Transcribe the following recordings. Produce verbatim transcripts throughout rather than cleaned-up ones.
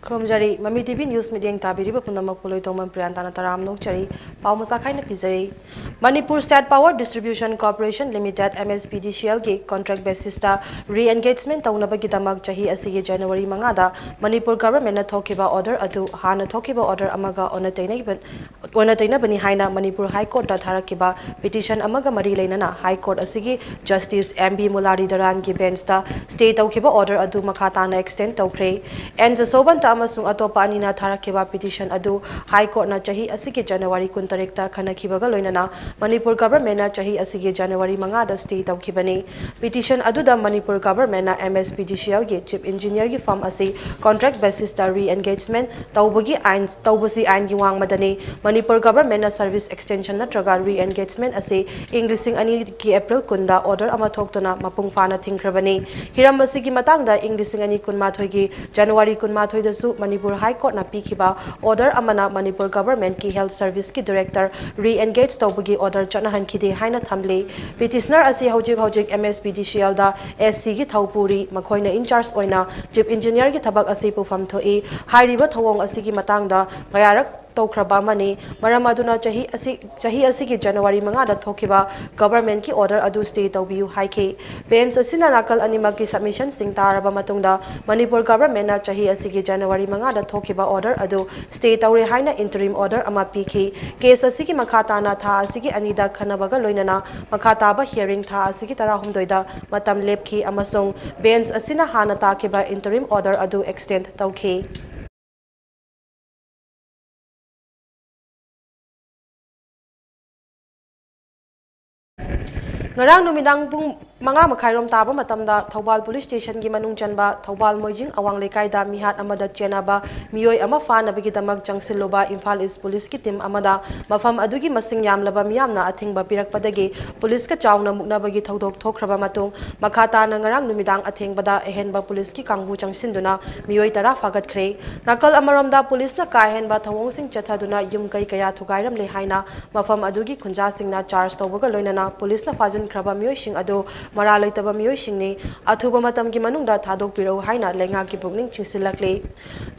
ꯈꯨꯔꯨꯝꯖꯔꯤ꯫ ꯃꯃꯤ TV news ꯃꯤꯠꯌꯦꯡ ꯇꯥꯕꯤꯔꯤꯕ ꯄꯨꯝꯅꯃꯛꯄꯨ ꯂꯣꯏꯇꯣꯡꯕꯝ ꯄ꯭ꯔꯤꯌꯥꯟꯇꯥꯅ ꯇꯔꯥꯝꯅ ꯑꯣꯛꯆꯔꯤ꯫ ꯄꯥꯎ ꯃꯆꯥ ꯈꯥꯏꯅ ꯄꯤꯖꯔꯤ꯫ Manipur State Power Distribution Corporation Limited, M S P D C L ꯒꯤ ꯀꯣꯟꯇ꯭ꯔꯦꯛ ꯕꯦꯁꯤꯁꯇ ꯔꯤꯑꯦꯟꯒꯦꯖꯃꯦꯟ ꯇꯧꯅꯕꯒꯤꯗꯃꯛ ꯆꯍꯤ ꯑꯁꯤꯒꯤ ꯖꯅꯋꯥꯔꯤ ꯃꯉꯥꯗ ꯃꯅꯤꯄꯨꯔ ꯒꯚꯔꯟꯃꯦꯟꯠꯅ ꯊꯣꯛꯈꯤꯕ ꯑꯣꯔꯗꯔ ꯑꯗꯨ ꯍꯥꯟꯅ ꯊꯣꯛꯈꯤꯕ ꯑꯣꯔꯗꯔ ꯑꯃꯒ ꯑꯣꯟꯅ ꯇꯩꯅꯕ ꯑꯣꯟꯅ ꯇꯩꯅꯕꯅꯤ ꯍꯥꯏꯅ ꯃꯅꯤꯄꯨꯔ ꯍꯥꯏ ꯀꯣꯔꯠꯇ ꯊꯥꯔꯛꯈꯤꯕ ꯄꯤꯇꯤꯁꯟ ꯑꯃꯒ ꯃꯔꯤ ꯂꯩꯅꯅ ꯍꯥꯏ ꯀꯣꯔꯠ ꯑꯁꯤꯒꯤ ꯖꯁꯇꯤꯁ M B ꯃꯨꯂꯥꯔꯤꯙꯔꯥꯟꯒꯤ ꯕꯦꯟꯆꯇ ꯁ꯭ꯇꯦ ꯇꯧꯈꯤꯕ ꯑꯣꯔꯗꯔ ꯑꯗꯨ ꯃꯈꯥ ꯇꯥꯅ ꯑꯦꯛꯁꯇꯦꯟ ꯇꯧꯈ꯭ꯔꯦ꯫ N ꯖꯁꯣꯕꯟꯇ ꯑꯃꯁꯨꯡ ꯑꯇꯣꯞꯄ ꯑꯅꯤꯅ ꯊꯥꯔꯛꯈꯤꯕ ꯄꯤꯇꯤꯁꯟ ꯑꯗꯨ ꯍꯥꯏ ꯀꯣꯔꯠꯅ ꯆꯍꯤ ꯑꯁꯤꯒꯤ ꯖꯅꯋꯥꯔꯤ ꯀꯨꯟꯇꯔꯦꯠꯇ ꯈꯟꯅꯈꯤꯕꯒ ꯂꯣꯏꯅꯅ ꯃꯅꯤꯄꯨꯔ ꯒꯚꯔꯟꯃꯦꯟꯠꯅ ꯆꯍꯤ ꯑꯁꯤꯒꯤ ꯖꯅꯋꯥꯔꯤ ꯃꯉꯥꯗ ꯁ꯭ꯇꯦ ꯇꯧꯈꯤꯕꯅꯤ꯫ ꯄꯤꯇꯤꯁꯟ ꯑꯗꯨꯗ ꯃꯅꯤꯄꯨꯔ ꯒꯚꯔꯟꯃꯦꯟꯠꯅ M S P D C L ꯒꯤ ꯆꯤꯐ ꯏꯟꯖꯤꯅꯤꯌꯔꯒꯤ ꯐꯥꯔꯝ ꯑꯁꯤ ꯀꯣꯟꯇ꯭ꯔꯦꯛ ꯕꯦꯁꯤꯁꯇ ꯔꯤꯑꯦꯟꯒꯦꯖꯃꯦꯟꯠ ꯇꯧꯕꯒꯤ ꯑꯥꯏꯟ, ꯇꯧꯕꯁꯤ ꯑꯥꯏꯟꯒꯤ ꯋꯥꯡꯃꯗꯅꯤ꯫ ꯃꯅꯤꯄꯨꯔ ꯒꯚꯔꯟꯃꯦꯟꯠꯅ ꯁꯔꯚꯤꯁ ꯑꯦꯛꯁꯇꯦꯟꯁꯟ ꯅꯠꯇ꯭ꯔꯒ ꯔꯤꯑꯦꯟꯒꯦꯖꯃꯦꯟꯠ ꯑꯁꯤ ꯏꯪ ꯂꯤꯁꯤꯡ ꯑꯅꯤꯒꯤ ꯑꯦꯄ꯭ꯔꯤꯜ ꯀꯨꯟꯗ ꯑꯣꯔꯗꯔ ꯑꯃ ꯊꯣꯛꯇꯨꯅ ꯃꯄꯨꯡ ꯐꯥꯅ ꯊꯤꯡꯈ꯭ꯔꯕꯅꯤ꯫ ꯍꯤꯔꯝ ꯑꯁꯤꯒꯤ ꯃꯇꯥꯡꯗ ꯏꯪ ꯂꯤꯁꯤꯡ ꯑꯅꯤ ꯀꯨꯟꯃꯥꯊꯣꯏꯒꯤ ꯖꯅꯋꯥꯔꯤ ꯀꯨꯟꯃꯥꯊꯣꯏꯗꯁꯨ ꯃꯅꯤꯄꯨꯔ ꯍꯥꯏ ꯀꯣꯔꯠꯅ ꯄꯤꯈꯤꯕ ꯑꯣꯔꯗꯔ ꯑꯃꯅ ꯃꯅꯤꯄꯨꯔ ꯒꯚꯔꯟꯃꯦꯟꯠꯀꯤ ꯍꯦꯜꯊ ꯁꯔꯚꯤꯁꯀꯤ ꯗꯤꯔꯦꯛꯇꯔ ꯔꯤꯑꯦꯟꯒꯦꯖ ꯇꯧꯕꯒꯤ ꯑꯣꯔꯗꯔ ꯆꯠꯅꯍꯟꯈꯤꯗꯦ ꯍꯥꯏꯅ ꯊꯝꯂꯤ꯫ ꯄꯤꯇꯤꯁꯅꯔ ꯑꯁꯤ ꯍꯧꯖꯤꯛ ꯍꯧꯖꯤꯛ M S P D C L ꯗ S C ꯒꯤ ꯊꯧ ꯄꯨꯔꯤ꯫ ꯃꯈꯣꯏꯅ ꯏꯟꯆꯥꯔꯖ ꯑꯣꯏꯅ ꯆꯤꯐ ꯏꯟꯖꯤꯅꯤꯌꯔꯒꯤ ꯊꯕꯛ ꯑꯁꯤ ꯄꯨꯐꯝ ꯊꯣꯛꯏ꯫ ꯍꯥꯏꯔꯤꯕ ꯊꯧꯑꯣꯡ ꯑꯁꯤꯒꯤ ꯃꯇꯥꯡꯗ ꯀꯌꯥꯔꯛ ꯇꯧꯈ꯭ꯔꯕ ꯑꯃꯅꯤ꯫ ꯃꯔꯝ ꯑꯗꯨꯅ ꯆꯍꯤ ꯑꯁꯤ, ꯆꯍꯤ ꯑꯁꯤꯒꯤ ꯖꯅꯋꯥꯔꯤ ꯃꯉꯥꯗ ꯊꯣꯛꯈꯤꯕ ꯒꯚꯔꯟꯃꯦꯟꯠꯀꯤ ꯑꯣꯔꯗꯔ ꯑꯗꯨ ꯁ꯭ꯇꯦ ꯇꯧꯕꯤꯌꯨ ꯍꯥꯏꯈꯤ꯫ ꯕꯦꯟꯆ ꯑꯁꯤꯅ ꯅꯥꯀꯜ ꯑꯅꯤꯃꯛꯀꯤ ꯁꯕꯃꯤꯁꯟꯁꯤꯡ ꯇꯥꯔꯕ ꯃꯇꯨꯡꯗ ꯃꯅꯤꯄꯨꯔ ꯒꯚꯔꯟꯃꯦꯟꯠꯅ ꯆꯍꯤ ꯑꯁꯤꯒꯤ ꯖꯅꯋꯥꯔꯤ ꯃꯉꯥꯗ ꯊꯣꯛꯈꯤꯕ ꯑꯣꯔꯗꯔ ꯑꯗꯨ ꯁ꯭ꯇꯦ ꯇꯧꯔꯦ ꯍꯥꯏꯅ ꯏꯟꯇꯔꯤꯝ ꯑꯣꯔꯗꯔ ꯑꯃ ꯄꯤꯈꯤ꯫ ꯀꯦꯁ ꯑꯁꯤꯒꯤ ꯃꯈꯥ ꯇꯥꯅ ꯊꯥ ꯑꯁꯤꯒꯤ ꯑꯅꯤꯗ ꯈꯟꯅꯕꯒ ꯂꯣꯏꯅꯅ ꯃꯈꯥ ꯇꯥꯕ ꯍꯤꯌꯔꯤꯡ ꯊꯥ ꯑꯁꯤꯒꯤ ꯇꯔꯥꯍꯨꯝꯗꯣꯏꯗ ꯃꯇꯝ ꯂꯦꯞꯈꯤ ꯑꯃꯁꯨꯡ ꯕꯦꯟꯆ ꯑꯁꯤꯅ ꯍꯥꯟꯅ ꯇꯥꯈꯤꯕ ꯏꯟꯇꯔꯤꯝ ꯑꯣꯔꯗꯔ ꯑꯗꯨ ꯑꯦꯛꯁꯇꯦꯟ ꯇꯧꯈꯤ꯫ ꯉꯔꯥꯡ ꯅꯨꯃꯤꯗꯥꯡ ꯄꯨꯡ ꯃꯉꯥ ꯃꯈꯥꯏꯔꯣꯝ ꯇꯥꯕ ꯃꯇꯝꯗ ꯊꯧꯕꯥꯜ ꯄꯨꯂꯤꯁ ꯁ꯭ꯇꯦꯁꯟꯒꯤ ꯃꯅꯨꯡ ꯆꯟꯕ ꯊꯧꯕꯥꯜ ꯃꯣꯏꯖꯤꯡ ꯑꯋꯥꯡ ꯂꯩꯀꯥꯏꯗ ꯃꯤꯍꯥꯠ ꯑꯃꯗ ꯆꯦꯟꯅꯕ ꯃꯤꯑꯣꯏ ꯑꯃ ꯐꯥꯅꯕꯒꯤꯗꯃꯛ ꯆꯪꯁꯤꯜꯂꯨꯕ ꯏꯝꯐꯥꯜ ꯏꯁ ꯄꯨꯂꯤꯁꯀꯤ ꯇꯤꯝ ꯑꯃꯗ ꯃꯐꯝ ꯑꯗꯨꯒꯤ ꯃꯁꯤꯡ ꯌꯥꯝꯂꯕ ꯃꯤꯌꯥꯝꯅ ꯑꯊꯤꯡꯕ ꯄꯤꯔꯛꯄꯗꯒꯤ ꯄꯨꯂꯤꯁꯀ ꯆꯥꯎꯅ ꯃꯨꯛꯅꯕꯒꯤ ꯊꯧꯗꯣꯛ ꯊꯣꯛꯈ꯭ꯔꯕ ꯃꯇꯨꯡ, ꯃꯈꯥ ꯇꯥꯅ ꯉꯔꯥꯡ ꯅꯨꯃꯤꯗꯥꯡ ꯑꯊꯦꯡꯕꯗ ꯑꯍꯦꯟꯕ ꯄꯨꯂꯤꯁꯀꯤ ꯀꯥꯡꯕꯨ ꯆꯪꯁꯤꯟꯗꯨꯅ ꯃꯤꯑꯣꯏ ꯇꯔꯥ ꯐꯥꯒꯠꯈ꯭ꯔꯦ꯫ ꯅꯥꯀꯜ ꯑꯃꯔꯣꯝꯗ ꯄꯨꯂꯤꯁꯅ ꯀꯥ ꯍꯦꯟꯕ ꯊꯧꯑꯣꯡꯁꯤꯡ ꯆꯠꯊꯗꯨꯅ ꯌꯨꯝ ꯀꯩ ꯀꯌꯥ ꯊꯨꯒꯥꯏꯔꯝꯂꯦ ꯍꯥꯏꯅ ꯃꯐꯝ ꯑꯗꯨꯒꯤ ꯈꯨꯟꯖꯥꯁꯤꯡꯅ ꯆꯥꯔꯖ ꯇꯧꯕꯒ ꯂꯣꯏꯅꯅ ꯄꯨꯂꯤꯁꯅ ꯐꯥꯖꯤꯟꯈ꯭ꯔꯕ ꯃꯤꯑꯣꯏꯁꯤꯡ ꯑꯗꯨ ꯃꯔꯥꯜ ꯂꯩꯇꯕ ꯃꯤꯑꯣꯏꯁꯤꯡꯅꯤ, ꯑꯊꯨꯕ ꯃꯇꯝꯒꯤ ꯃꯅꯨꯡꯗ ꯊꯥꯗꯣꯛꯄꯤꯔꯛꯎ ꯍꯥꯏꯅ ꯂꯩꯉꯥꯛꯀꯤ ꯄꯨꯛꯅꯤꯡ ꯆꯤꯡꯁꯤꯜꯂꯛꯂꯤ꯫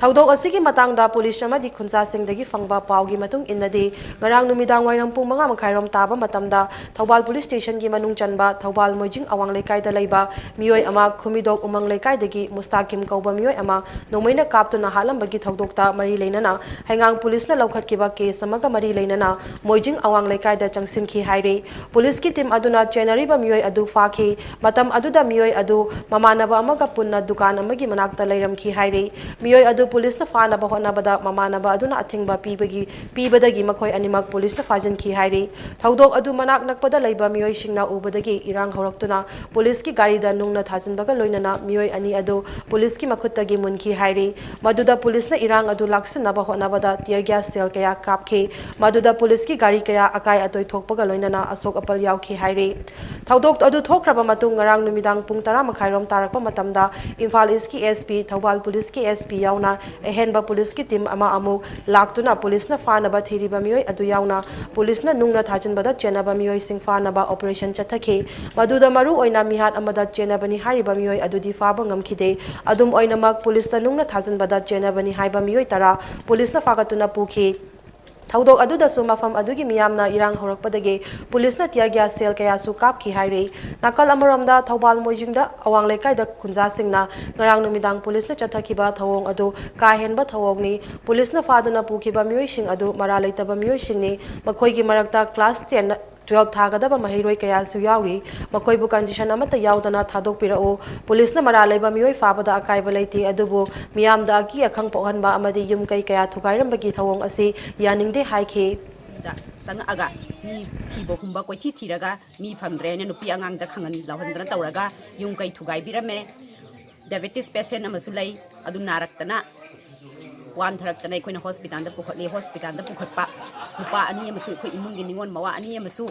ꯊꯧꯗꯣꯛ ꯑꯁꯤꯒꯤ ꯃꯇꯥꯡꯗ ꯄꯨꯂꯤꯁ ꯑꯃꯗꯤ ꯈꯨꯟꯖꯥꯁꯤꯡꯗꯒꯤ ꯐꯪꯕ ꯄꯥꯎꯒꯤ ꯃꯇꯨꯡ ꯏꯟꯅꯗꯤ, ꯉꯔꯥꯡ ꯅꯨꯃꯤꯗꯥꯡ ꯋꯥꯏꯔꯝ ꯄꯨꯡ ꯃꯉꯥ ꯃꯈꯥꯏꯔꯣꯝ ꯇꯥꯕ ꯃꯇꯝꯗ ꯊꯧꯕꯥꯜ ꯄꯨꯂꯤꯁ ꯁ꯭ꯇꯦꯁꯟꯒꯤ ꯃꯅꯨꯡ ꯆꯟꯕ ꯊꯧꯕꯥꯜ ꯃꯣꯏꯖꯤꯡ ꯑꯋꯥꯡ ꯂꯩꯀꯥꯏꯗ ꯂꯩꯕ ꯃꯤꯑꯣꯏ ꯑꯃ ꯈꯨꯃꯤꯗꯣꯛ ꯎꯃꯪ ꯂꯩꯀꯥꯏꯗꯒꯤ ꯃꯨꯁꯇꯥꯀꯤꯝ ꯀꯧꯕ ꯃꯤꯑꯣꯏ ꯑꯃ ꯅꯣꯡꯃꯩꯅ ꯀꯥꯞꯇꯨꯅ ꯍꯥꯠꯂꯝꯕꯒꯤ ꯊꯧꯗꯣꯛꯇ ꯃꯔꯤ ꯂꯩꯅꯅ ꯍꯩꯉꯥꯡ ꯄꯨꯂꯤꯁꯅ ꯂꯧꯈꯠꯈꯤꯕ ꯀꯦꯁ ꯑꯃꯒ ꯃꯔꯤ ꯂꯩꯅꯅ ꯃꯣꯏꯖꯤꯡ ꯑꯋꯥꯡ ꯂꯩꯀꯥꯏꯗ ꯆꯪꯁꯤꯟꯈꯤ ꯍꯥꯏꯔꯤ꯫ ꯄꯨꯂꯤꯁꯀꯤ ꯇꯤꯝ ꯑꯗꯨꯅ ꯆꯦꯟꯅꯔꯤꯕ ꯃꯤꯑꯣꯏ ꯑꯗꯨ ꯐꯥꯈꯤ꯫ ꯃꯇꯝ ꯑꯗꯨꯗ ꯃꯤꯑꯣꯏ ꯑꯗꯨ ꯃꯃꯥꯟꯅꯕ ꯑꯃꯒ ꯄꯨꯟꯅ ꯗꯨꯀꯥꯟ ꯑꯃꯒꯤ ꯃꯅꯥꯛꯇ ꯂꯩꯔꯝꯈꯤ ꯍꯥꯏꯔꯤ꯫ ꯃꯤꯑꯣꯏ ꯑꯗꯨ ꯄꯨꯂꯤꯁꯅ ꯐꯥꯅꯕ ꯍꯣꯠꯅꯕꯗ ꯃꯃꯥꯟꯅꯕ ꯑꯗꯨꯅ ꯑꯊꯤꯡꯕ ꯄꯤꯕꯒꯤ, ꯄꯤꯕꯗꯒꯤ ꯃꯈꯣꯏ ꯑꯅꯤꯃꯛ ꯄꯨꯂꯤꯁꯅ ꯐꯥꯖꯤꯟꯈꯤ ꯍꯥꯏꯔꯤ꯫ ꯊꯧꯗꯣꯛ ꯑꯗꯨ ꯃꯅꯥꯛ ꯅꯛꯄꯗ ꯂꯩꯕ ꯃꯤꯑꯣꯏꯁꯤꯡꯅ ꯎꯕꯗꯒꯤ ꯏꯔꯥꯡ ꯍꯧꯔꯛꯇꯨꯅ ꯄꯨꯂꯤꯁꯀꯤ ꯒꯥꯔꯤꯗ ꯅꯨꯡꯅ ꯊꯥꯖꯤꯟꯕꯒ ꯂꯣꯏꯅꯅ ꯃꯤꯑꯣꯏ ꯑꯅꯤ ꯑꯗꯨ ꯄꯨꯂꯤꯁꯀꯤ ꯃꯈꯨꯠꯇꯒꯤ ꯃꯨꯟꯈꯤ ꯍꯥꯏꯔꯤ꯫ ꯃꯗꯨꯗ ꯄꯨꯂꯤꯁꯅ ꯏꯔꯥꯡ ꯑꯗꯨ ꯂꯥꯛꯁꯤꯟꯅꯕ ꯍꯣꯠꯅꯕꯗ tear gas shell ꯀꯌꯥ ꯀꯥꯞꯈꯤ꯫ ꯃꯗꯨꯗ ꯄꯨꯂꯤꯁꯀꯤ ꯒꯥꯔꯤ ꯀꯌꯥ ꯑꯀꯥꯏ ꯑꯇꯣꯏ ꯊꯣꯛꯄꯒ ꯂꯣꯏꯅꯅ ꯑꯁꯣꯛ ꯑꯄꯜ ꯌꯥꯎꯈꯤ ꯍꯥꯏꯔꯤ꯫ ꯊꯧꯗꯣꯛ ꯑꯗꯨ ꯊꯣꯛꯈ꯭ꯔꯕ ꯃꯇꯨꯡ ꯉꯔꯥꯡ ꯅꯨꯃꯤꯗꯥꯡ ꯄꯨꯡ ꯇꯔꯥ ꯃꯈꯥꯏꯔꯣꯝ ꯇꯥꯔꯛꯄ ꯃꯇꯝꯗ ꯏꯝꯐꯥꯜ ꯏꯁꯀꯤ SP, ꯊꯧꯕꯥꯜ ꯄꯨꯂꯤꯁꯀꯤ SP ꯌꯥꯎꯅ ꯑꯍꯦꯟꯕ ꯄꯨꯂꯤꯁꯀꯤ ꯇꯤꯝ ꯑꯃ ꯑꯃꯨꯛ ꯂꯥꯛꯇꯨꯅ ꯄꯨꯂꯤꯁꯅ ꯐꯥꯅꯕ ꯊꯤꯔꯤꯕ ꯃꯤꯑꯣꯏ ꯑꯗꯨ ꯌꯥꯎꯅ ꯄꯨꯂꯤꯁꯅ ꯅꯨꯡꯅ ꯊꯥꯖꯤꯟꯕꯗ ꯆꯦꯟꯅꯕ ꯃꯤꯑꯣꯏꯁꯤꯡ ꯐꯥꯅꯕ operation ꯆꯠꯊꯈꯤ꯫ ꯃꯗꯨꯗ ꯃꯔꯨ ꯑꯣꯏꯅ ꯃꯤꯍꯥꯠ ꯑꯃꯗ ꯆꯦꯟꯅꯕꯅꯤ ꯍꯥꯏꯔꯤꯕ ꯃꯤꯑꯣꯏ ꯑꯗꯨꯗꯤ ꯐꯥꯕ ꯉꯝꯈꯤꯗꯦ꯫ ꯑꯗꯨꯝ ꯑꯣꯏꯅꯃꯛ ꯄꯨꯂꯤꯁꯇ ꯅꯨꯡꯅ ꯊꯥꯖꯤꯟꯕꯗ ꯆꯦꯟꯅꯕꯅꯤ ꯍꯥꯏꯕ ꯃꯤꯑꯣꯏ ꯇꯔꯥ ꯄꯨꯂꯤꯁꯅ ꯐꯥꯒꯠꯇꯨꯅ ꯄꯨꯈꯤ꯫ ꯊꯧꯗꯣꯛ ꯑꯗꯨꯗꯁꯨ ꯃꯐꯝ ꯑꯗꯨꯒꯤ ꯃꯤꯌꯥꯝꯅ ꯏꯔꯥꯡ ꯍꯧꯔꯛꯄꯗꯒꯤ ꯄꯨꯂꯤꯁꯅ tear gas shell ꯀꯌꯥꯁꯨ ꯀꯥꯞꯈꯤ ꯍꯥꯏꯔꯤ꯫ ꯅꯥꯀꯜ ꯑꯃꯔꯣꯝꯗ ꯊꯧꯕꯥꯜ ꯃꯣꯏꯖꯤꯡꯗ ꯑꯋꯥꯡ ꯂꯩꯀꯥꯏꯗ ꯈꯨꯟꯖꯥꯁꯤꯡꯅ ꯉꯔꯥꯡ ꯅꯨꯃꯤꯗꯥꯡ ꯄꯨꯂꯤꯁꯅ ꯆꯠꯊꯈꯤꯕ ꯊꯧꯑꯣꯡ ꯑꯗꯨ ꯀꯥ ꯍꯦꯟꯕ ꯊꯧꯑꯣꯡꯅꯤ꯫ ꯄꯨꯂꯤꯁꯅ ꯐꯥꯗꯨꯅ ꯄꯨꯈꯤꯕ ꯃꯤꯑꯣꯏꯁꯤꯡ ꯑꯗꯨ ꯃꯔꯥ ꯂꯩꯇꯕ ꯃꯤꯑꯣꯏꯁꯤꯡꯅꯤ꯫ ꯃꯈꯣꯏꯒꯤ ꯃꯔꯛꯇ class ten twelve ꯊꯥꯒꯗꯕ ꯃꯍꯩꯔꯣꯏ ꯀꯌꯥꯁꯨ ꯌꯥꯎꯔꯤ꯫ ꯃꯈꯣꯏꯕꯨ condition ꯑꯃꯠꯇ ꯌꯥꯎꯗꯅ ꯊꯥꯗꯣꯛꯄꯤꯔꯛꯎ꯫ ꯄꯨꯂꯤꯁꯅ ꯃꯔꯥ ꯂꯩꯕ ꯃꯤꯑꯣꯏ ꯐꯥꯕꯗ ꯑꯀꯥꯏꯕ ꯂꯩꯇꯦ, ꯑꯗꯨꯕꯨ ꯃꯤꯌꯥꯝꯗ ꯑꯀꯤ ꯑꯈꯪ ꯄꯣꯛꯍꯟꯕ ꯑꯃꯗꯤ ꯌꯨꯝ ꯀꯩ ꯀꯌꯥ ꯊꯨꯒꯥꯏꯔꯝꯕꯒꯤ ꯊꯧꯑꯣꯡ ꯑꯁꯤ ꯌꯥꯅꯤꯡꯗꯦ ꯍꯥꯏꯈꯤ꯫ ꯗ ꯆꯪꯉꯛꯑꯒ ꯃꯤ ꯊꯤꯕ ꯍꯨꯝꯕ ꯀꯣꯏꯊꯤ ꯊꯤꯔꯒ ꯃꯤ ꯐꯪꯗ꯭ꯔꯦ ꯍꯥꯏꯅ ꯅꯨꯄꯤ ꯑꯉꯥꯡꯗ ꯈꯪꯍꯟ ꯂꯥꯎꯍꯟꯗꯅ ꯇꯧꯔꯒ ꯌꯨꯝ ꯀꯩ ꯊꯨꯒꯥꯏꯕꯤꯔꯝꯃꯦ꯫ Diabetes patient ꯑꯃꯁꯨ ꯂꯩ, ꯑꯗꯨ ꯅꯥꯔꯛꯇꯅ ꯋꯥꯟꯊꯔꯛꯇꯅ ꯑꯩꯈꯣꯏꯅ hospitalꯗ ꯄꯨꯈꯠꯂꯤ꯫ Hospitalꯗ ꯄꯨꯈꯠꯄ ꯅꯨꯄꯥ ꯑꯅꯤ ꯑꯃꯁꯨ, ꯑꯩꯈꯣꯏ ꯏꯃꯨꯡꯒꯤ ꯅꯤꯉꯣꯜ ꯃꯋꯥ ꯑꯅꯤ ꯑꯃꯁꯨ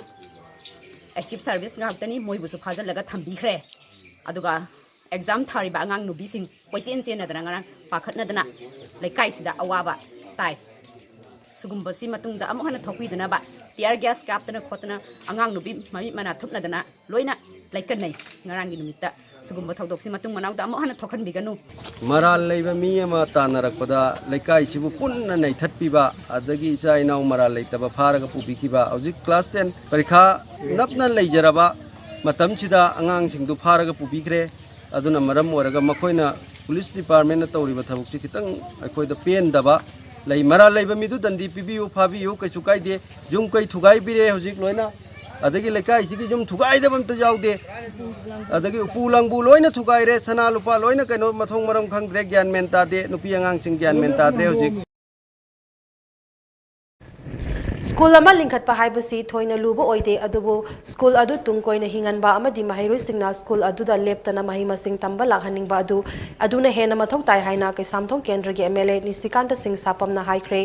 active service ꯉꯥꯛꯇꯅꯤ, ꯃꯣꯏꯕꯨꯁꯨ ꯐꯥꯖꯤꯜꯂꯒ ꯊꯝꯕꯤꯈ꯭ꯔꯦ꯫ ꯑꯗꯨꯒ exam ꯊꯥꯔꯤꯕ ꯑꯉꯥꯡ ꯅꯨꯄꯤꯁꯤꯡ ꯀꯣꯏꯆꯦꯟ ꯆꯦꯟꯅꯗꯅ ꯉꯔꯥꯡ ꯄꯥꯈꯠꯅꯗꯅ ꯂꯩꯀꯥꯏꯁꯤꯗ ꯑꯋꯥꯕ ꯇꯥꯏ꯫ ꯁꯤꯒꯨꯝꯕꯁꯤ ꯃꯇꯨꯡꯗ ꯑꯃꯨꯛ ꯍꯟꯅ ꯊꯣꯛꯄꯤꯗꯅꯕ tear gas ꯀꯥꯞꯇꯅ ꯈꯣꯠꯇꯅ ꯑꯉꯥꯡ ꯅꯨꯄꯤ ꯃꯃꯤꯠ ꯃꯅꯥ ꯊꯨꯞꯅꯗꯅ ꯂꯣꯏꯅ ꯂꯩꯀꯠꯅꯩ ꯉꯔꯥꯡꯒꯤ ꯅꯨꯃꯤꯠꯇ꯫ ꯁꯤꯒꯨꯝꯕ ꯊꯧꯗꯣꯛꯁꯤ ꯃꯇꯨꯡ ꯃꯅꯥꯎꯗ ꯑꯃꯨꯛ ꯍꯟꯅ ꯊꯣꯛꯍꯟꯕꯤꯒꯅꯨ꯫ ꯃꯔꯥꯜ ꯂꯩꯕ ꯃꯤ ꯑꯃ ꯇꯥꯟꯅꯔꯛꯄꯗ ꯂꯩꯀꯥꯏꯁꯤꯕꯨ ꯄꯨꯟꯅ ꯅꯩꯊꯠꯄꯤꯕ, ꯑꯗꯒꯤ ꯏꯆꯥ ꯏꯅꯥꯎ ꯃꯔꯥꯜ ꯂꯩꯇꯕ ꯐꯥꯔꯒ ꯄꯨꯕꯤꯈꯤꯕ꯫ ꯍꯧꯖꯤꯛ ꯀ꯭ꯂꯥꯁ ꯇꯦꯟ ꯄꯔꯤꯈꯥ ꯅꯛꯅ ꯂꯩꯖꯔꯕ ꯃꯇꯝꯁꯤꯗ ꯑꯉꯥꯡꯁꯤꯡꯗꯨ ꯐꯥꯔꯒ ꯄꯨꯕꯤꯈ꯭ꯔꯦ꯫ ꯑꯗꯨꯅ ꯃꯔꯝ ꯑꯣꯏꯔꯒ ꯃꯈꯣꯏꯅ, ꯄꯨꯂꯤꯁ ꯗꯤꯄꯥꯔꯠꯃꯦꯟꯅ ꯇꯧꯔꯤꯕ ꯊꯕꯛꯁꯤ ꯈꯤꯇꯪ ꯑꯩꯈꯣꯏꯗ ꯄꯦꯟꯗꯕ ꯂꯩ꯫ ꯃꯔꯥꯜ ꯂꯩꯕ ꯃꯤꯗꯨ ꯗꯟꯗꯤ ꯄꯤꯕꯤꯌꯨ, ꯐꯥꯕꯤꯌꯨ, ꯀꯩꯁꯨ ꯀꯥꯏꯗꯦ꯫ ꯌꯨꯝ ꯀꯩ ꯊꯨꯒꯥꯏꯕꯤꯔꯦ ꯍꯧꯖꯤꯛ ꯂꯣꯏꯅ, ꯑꯗꯒꯤ ꯂꯩꯀꯥꯏꯁꯤꯒꯤ ꯌꯨꯝ ꯊꯨꯒꯥꯏꯗꯕ ꯑꯝꯇ ꯌꯥꯎꯗꯦ꯫ ꯑꯗꯒꯤ ꯎꯄꯨ ꯂꯥꯡꯕꯨ ꯂꯣꯏꯅ ꯊꯨꯒꯥꯏꯔꯦ, ꯁꯅꯥ ꯂꯨꯄꯥ ꯂꯣꯏꯅ ꯀꯩꯅꯣ ꯃꯊꯣꯡ ꯃꯔꯝ ꯈꯪꯗ꯭ꯔꯦ, ꯒ꯭ꯌꯥꯟ ꯃꯦꯟ ꯇꯥꯗꯦ, ꯅꯨꯄꯤ ꯑꯉꯥꯡꯁꯤꯡ ꯒ꯭ꯌꯥꯟ ꯃꯦꯟ ꯇꯥꯗ꯭ꯔꯦ ꯍꯧꯖꯤꯛ꯫ ꯁ꯭ꯀꯨꯜ ꯑꯃ ꯂꯤꯡꯈꯠꯄ ꯍꯥꯏꯕꯁꯤ ꯊꯣꯏꯅ ꯂꯨꯕ ꯑꯣꯏꯗꯦ, ꯑꯗꯨꯕꯨ ꯁ꯭ꯀꯨꯜ ꯑꯗꯨ ꯇꯨꯡ ꯀꯣꯏꯅ ꯍꯤꯡꯍꯟꯕ ꯑꯃꯗꯤ ꯃꯍꯩꯔꯣꯏꯁꯤꯡꯅ ꯁ꯭ꯀꯨꯜ ꯑꯗꯨꯗ ꯂꯦꯞꯇꯅ ꯃꯍꯩ ꯃꯁꯤꯡ ꯇꯝꯕ ꯂꯥꯛꯍꯟꯅꯤꯡꯕ ꯑꯗꯨ, ꯑꯗꯨꯅ ꯍꯦꯟꯅ ꯃꯊꯧ ꯇꯥꯏ ꯍꯥꯏꯅ ꯀꯩꯁꯥꯝꯊꯣꯡ ꯀꯦꯟꯗ꯭ꯔꯒꯤ ꯑꯦꯝ ꯑꯦꯜ ꯑꯦ ꯅꯤꯁꯤꯀꯥꯟꯇ ꯁꯤꯡ ꯁꯥꯄꯝꯅ ꯍꯥꯏꯈ꯭ꯔꯦ꯫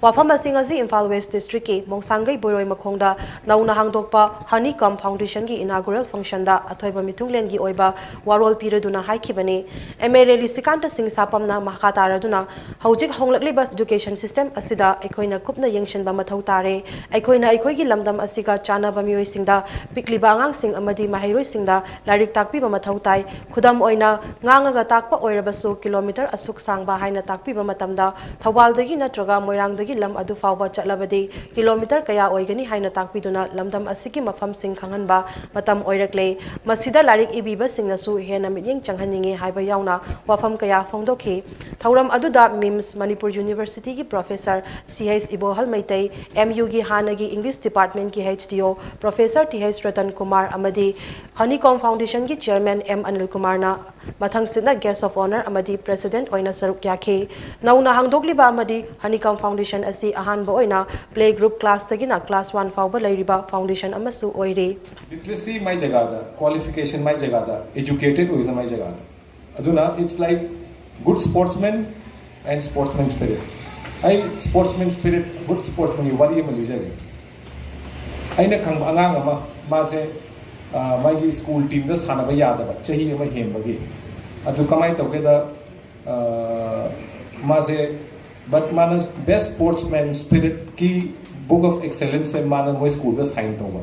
ꯋꯥꯐꯝ ꯑꯁꯤꯡ ꯑꯁꯤ ꯏꯝꯐꯥꯜ ꯋꯦꯁ ꯗꯤꯁꯇ꯭ꯔꯤꯛꯀꯤ ꯃꯣꯡꯁꯥꯡꯒꯩ ꯕꯣꯏꯔꯣꯏ ꯃꯈꯣꯡꯗ ꯅꯧꯅ ꯍꯥꯡꯗꯣꯛꯄ ꯍꯅꯤ ꯀꯝ ꯐꯥꯎꯟꯗꯦꯁꯟꯒꯤ ꯏꯅꯥꯒꯨꯔꯦꯜ ꯐꯪꯁꯟꯗ ꯑꯊꯣꯏꯕ ꯃꯤꯊꯨꯡꯂꯦꯟꯒꯤ ꯑꯣꯏꯕ ꯋꯥꯔꯣꯜ ꯄꯤꯔꯗꯨꯅ ꯍꯥꯏꯈꯤꯕꯅꯤ꯫ ꯑꯦꯝ ꯑꯦꯜ ꯑꯦ ꯅꯤꯁꯤꯀꯥꯟꯇ ꯁꯤꯡ ꯁꯥꯄꯝꯅ ꯃꯈꯥ ꯇꯥꯔꯗꯨꯅ, ꯍꯧꯖꯤꯛ ꯍꯣꯡꯂꯛꯂꯤꯕ ꯏꯗꯨꯀꯦꯁꯟ ꯁꯤꯁꯇꯦꯝ ꯑꯁꯤꯗ ꯑꯩꯈꯣꯏꯅ ꯀꯨꯞꯅ ꯌꯦꯡꯁꯤꯟꯕ ꯃꯊꯧ ꯇꯥꯔꯦ꯫ ꯑꯩꯈꯣꯏꯅ ꯑꯩꯈꯣꯏꯒꯤ ꯂꯝꯗꯝ ꯑꯁꯤꯒ ꯆꯥꯟꯅꯕ ꯃꯤꯑꯣꯏꯁꯤꯡꯗ, ꯄꯤꯛꯂꯤꯕ ꯑꯉꯥꯡꯁꯤꯡ ꯑꯃꯗꯤ ꯃꯍꯩꯔꯣꯏꯁꯤꯡꯗ ꯂꯥꯏꯔꯤꯛ ꯇꯥꯛꯄꯤꯕ ꯃꯊꯧ ꯇꯥꯏ꯫ ꯈꯨꯗꯝ ꯑꯣꯏꯅ, ꯉꯥꯡꯉꯒ ꯇꯥꯛꯄ ꯑꯣꯏꯔꯕꯁꯨ ꯀꯤꯂꯣꯃꯤꯇꯔ ꯑꯁꯨꯛ ꯁꯥꯡꯕ ꯍꯥꯏꯅ ꯇꯥꯛꯄꯤꯕ ꯃꯇꯝꯗ, ꯊꯧꯕꯥꯜꯗꯒꯤ ꯅꯠꯇ꯭ꯔꯒ ꯃꯣꯏꯔꯥꯡꯗꯒꯤ ꯂꯝ ꯑꯗꯨ ꯐꯥꯎꯕ ꯆꯠꯂꯕꯗꯤ ꯀꯤꯂꯣꯃꯤꯇꯔ ꯀꯌꯥ ꯑꯣꯏꯒꯅꯤ ꯍꯥꯏꯅ ꯇꯥꯛꯄꯤꯗꯨꯅ ꯂꯝꯗꯝ ꯑꯁꯤꯒꯤ ꯃꯐꯝꯁꯤꯡ ꯈꯪꯍꯟꯕ ꯃꯇꯝ ꯑꯣꯏꯔꯛꯂꯦ꯫ ꯃꯁꯤꯗ ꯂꯥꯏꯔꯤꯛ ꯏꯕꯤꯕꯁꯤꯡꯅꯁꯨ ꯍꯦꯟꯅ ꯃꯤꯠꯌꯦꯡ ꯆꯪꯍꯟꯅꯤꯡꯏ ꯍꯥꯏꯕ ꯌꯥꯎꯅ ꯋꯥꯐꯝ ꯀꯌꯥ ꯐꯣꯡꯗꯣꯛꯈꯤ꯫ ꯊꯧꯔꯝ ꯑꯗꯨꯗ ꯃꯤꯝꯁ ꯃꯅꯤꯄꯨꯔ ꯌꯨꯅꯤꯚꯔꯁꯤꯇꯤꯒꯤ ꯄ꯭ꯔꯣꯐꯦꯁꯔ ꯁꯤ ꯑꯩꯆ ꯏꯕꯣꯍꯜ ꯃꯩꯇꯩ, ꯑꯦꯝ ꯌꯨꯒꯤ ꯍꯥꯟꯅꯒꯤ ꯏꯪꯂꯤꯁ ꯗꯤꯄꯥꯔꯠꯃꯦꯟꯒꯤ ꯍꯩꯆ ꯗꯤ ꯑꯣ professor T H Ratan Kumar ꯑꯃꯗꯤ ꯍꯅꯤꯀꯣꯝ ꯐꯥꯎꯟꯗꯦꯁꯟꯒꯤ ꯆꯤꯌꯔꯃꯦꯟ ꯑꯦꯝ ꯑꯅꯤꯜ ꯀꯨꯃꯥꯔꯅ ꯃꯊꯪꯁꯤꯠꯅ ꯒꯦꯁ ꯑꯣꯐ ꯑꯣꯅꯔ ꯑꯃꯗꯤ ꯄ꯭ꯔꯦꯁꯤꯗꯦꯟꯠ ꯑꯣꯏꯅ ꯁꯔꯨꯛ ꯌꯥꯈꯤ꯫ ꯅꯧꯅ ꯍꯥꯡꯗꯣꯛꯂꯤꯕ ꯑꯃꯗꯤ ꯍꯅꯤꯀꯝ ꯐꯥꯎꯟꯗꯦꯁꯟ ꯑꯁꯤ ꯑꯍꯥꯟꯕ ꯑꯣꯏꯅ ꯄ꯭ꯂꯦ ꯒ꯭ꯔꯨꯞ ꯀ꯭ꯂꯥꯁꯇꯒꯤꯅ ꯀ꯭ꯂꯥꯁ ꯋꯥꯟ ꯐꯥꯎꯕ ꯂꯩꯔꯤꯕ ꯐꯥꯎꯟꯗꯦꯁꯟ ꯑꯃꯁꯨ ꯑꯣꯏꯔꯤ꯫ Literacy ꯃꯥꯏ ꯖꯒꯥꯗ, qualification ꯃꯥꯏ ꯖꯒꯥꯗ, educated ꯑꯣꯏꯕꯅ ꯃꯥꯏ ꯖꯒꯥꯗ꯫ ꯑꯗꯨꯅ it's like good sportsman and sportsman spirit. ꯑꯩ sportsman spirit, good sportsmanꯒꯤ ꯋꯥꯔꯤ ꯑꯃ ꯂꯤꯖꯒꯦ꯫ ꯑꯩꯅ ꯈꯪꯕ ꯑꯉꯥꯡ ꯑꯃ, ꯃꯥꯁꯦ ꯑ, ꯃꯥꯒꯤ ꯁ꯭ꯀꯨꯜ ꯇꯤꯝꯗ ꯁꯥꯟꯅꯕ ꯌꯥꯗꯕ, ꯆꯍꯤ ꯑꯃ ꯍꯦꯟꯕꯒꯤ꯫ ꯑꯗꯨ ꯀꯃꯥꯏꯅ ꯇꯧꯒꯦꯗ, ꯑ, ꯃꯥꯁꯦ, but ꯃꯥꯅ best sportsman spiritꯀꯤ book of excellenceꯁꯦ ꯃꯥꯅ ꯃꯣꯏ ꯁ꯭ꯀꯨꯜꯗ ꯁꯥꯏꯟ ꯇꯧꯕ꯫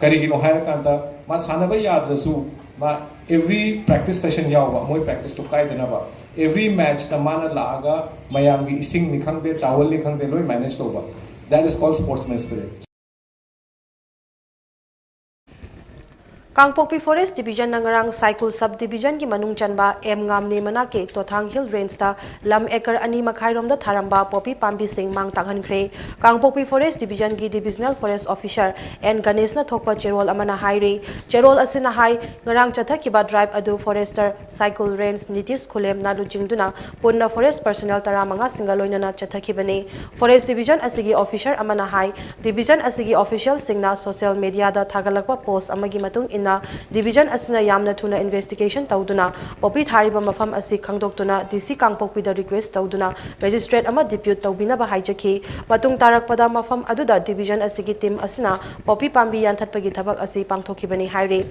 ꯀꯔꯤꯒꯤꯅꯣ ꯍꯥꯏꯔꯀꯥꯟꯗ, ꯃꯥ ꯁꯥꯟꯅꯕ ꯌꯥꯗ꯭ꯔꯁꯨ ꯃꯥ Every practice session ꯌꯥꯎꯕ, ꯃꯣꯏ practice ꯇꯣ ꯀꯥꯏꯗꯅꯕ, every match ꯇ ꯃꯥꯅ ꯂꯥꯛꯑꯒ ꯃꯌꯥꯝꯒꯤ ꯏꯁꯤꯡꯅꯤ ꯈꯪꯗꯦ, towel ꯅꯤ ꯈꯪꯗꯦ, ꯂꯣꯏ manage ꯇꯧꯕ, that is called sportsman spirit. Kangpokpi Forest Division ꯅ ꯉꯔꯥꯡ ꯁꯥꯏꯀꯨꯜ Sub Division ꯒꯤ ꯃꯅꯨꯡ ꯆꯟꯕ ꯑꯦꯝ ꯉꯥꯝꯅꯦ ꯃꯅꯥꯛꯀꯤ ꯇꯣꯊꯥꯡ Hill Range ꯇ ꯂꯝ acre ꯑꯅꯤ ꯃꯈꯥꯏ ꯔꯣꯝꯗ ꯊꯥꯔꯝꯕ ꯄꯣꯄꯤ ꯄꯥꯝꯕꯤꯁꯤꯡ ꯃꯥꯡ ꯇꯥꯛꯍꯟꯈ꯭ꯔꯦ꯫ ꯀꯥꯡꯄꯣꯛꯄꯤ Forest Division ꯒꯤ Divisional Forest Officer ꯑꯦꯟ ꯒꯅꯦꯁꯅ ꯊꯣꯛꯄ ꯆꯦꯔꯣꯜ ꯑꯃꯅ ꯍꯥꯏꯔꯤ꯫ ꯆꯦꯔꯣꯜ ꯑꯁꯤꯅ ꯍꯥꯏ, ꯉꯔꯥꯡ ꯆꯠꯊꯈꯤꯕ drive ꯑꯗꯨ Forester ꯁꯥꯏꯀꯨꯜ Range ꯅꯤꯇꯤꯁ ꯈꯨꯂꯦꯝꯅ ꯂꯨꯆꯤꯡꯗꯨꯅ ꯄꯨꯟꯅ Forest personnel ꯇꯔꯥꯃꯉꯥꯁꯤꯡꯒ ꯂꯣꯏꯅꯅ ꯆꯠꯊꯈꯤꯕꯅꯤ꯫ Forest Division ꯑꯁꯤꯒꯤ officer ꯑꯃꯅ ꯍꯥꯏ, Division ꯑꯁꯤꯒꯤ officialꯁꯤꯡꯅ social mediaꯗ ꯊꯥꯒꯠꯂꯛꯄ post ꯑꯃꯒꯤ ꯃꯇꯨꯡ ꯏꯟꯅ, Division ꯑꯁꯤꯅ ꯌꯥꯝꯅ ꯊꯨꯅ investigation ꯇꯧꯗꯨꯅ ꯄꯣꯄꯤ ꯊꯥꯔꯤꯕ ꯃꯐꯝ ꯑꯁꯤ ꯈꯪꯗꯣꯛꯇꯨꯅ D C ꯀꯥꯡꯄꯣꯛꯄꯤꯗ request ꯇꯧꯗꯨꯅ magistrate ꯑꯃ depute ꯇꯧꯕꯤꯅꯕ ꯍꯥꯏꯖꯈꯤ꯫ ꯃꯇꯨꯡ ꯇꯥꯔꯛꯄꯗ ꯃꯐꯝ ꯑꯗꯨꯗ Division ꯑꯁꯤꯒꯤ team ꯑꯁꯤꯅ ꯄꯣꯄꯤ ꯄꯥꯝꯕꯤ ꯌꯥꯟꯊꯠꯄꯒꯤ ꯊꯕꯛ ꯑꯁꯤ ꯄꯥꯡꯊꯣꯛꯈꯤꯕꯅꯤ ꯍꯥꯏꯔꯤ꯫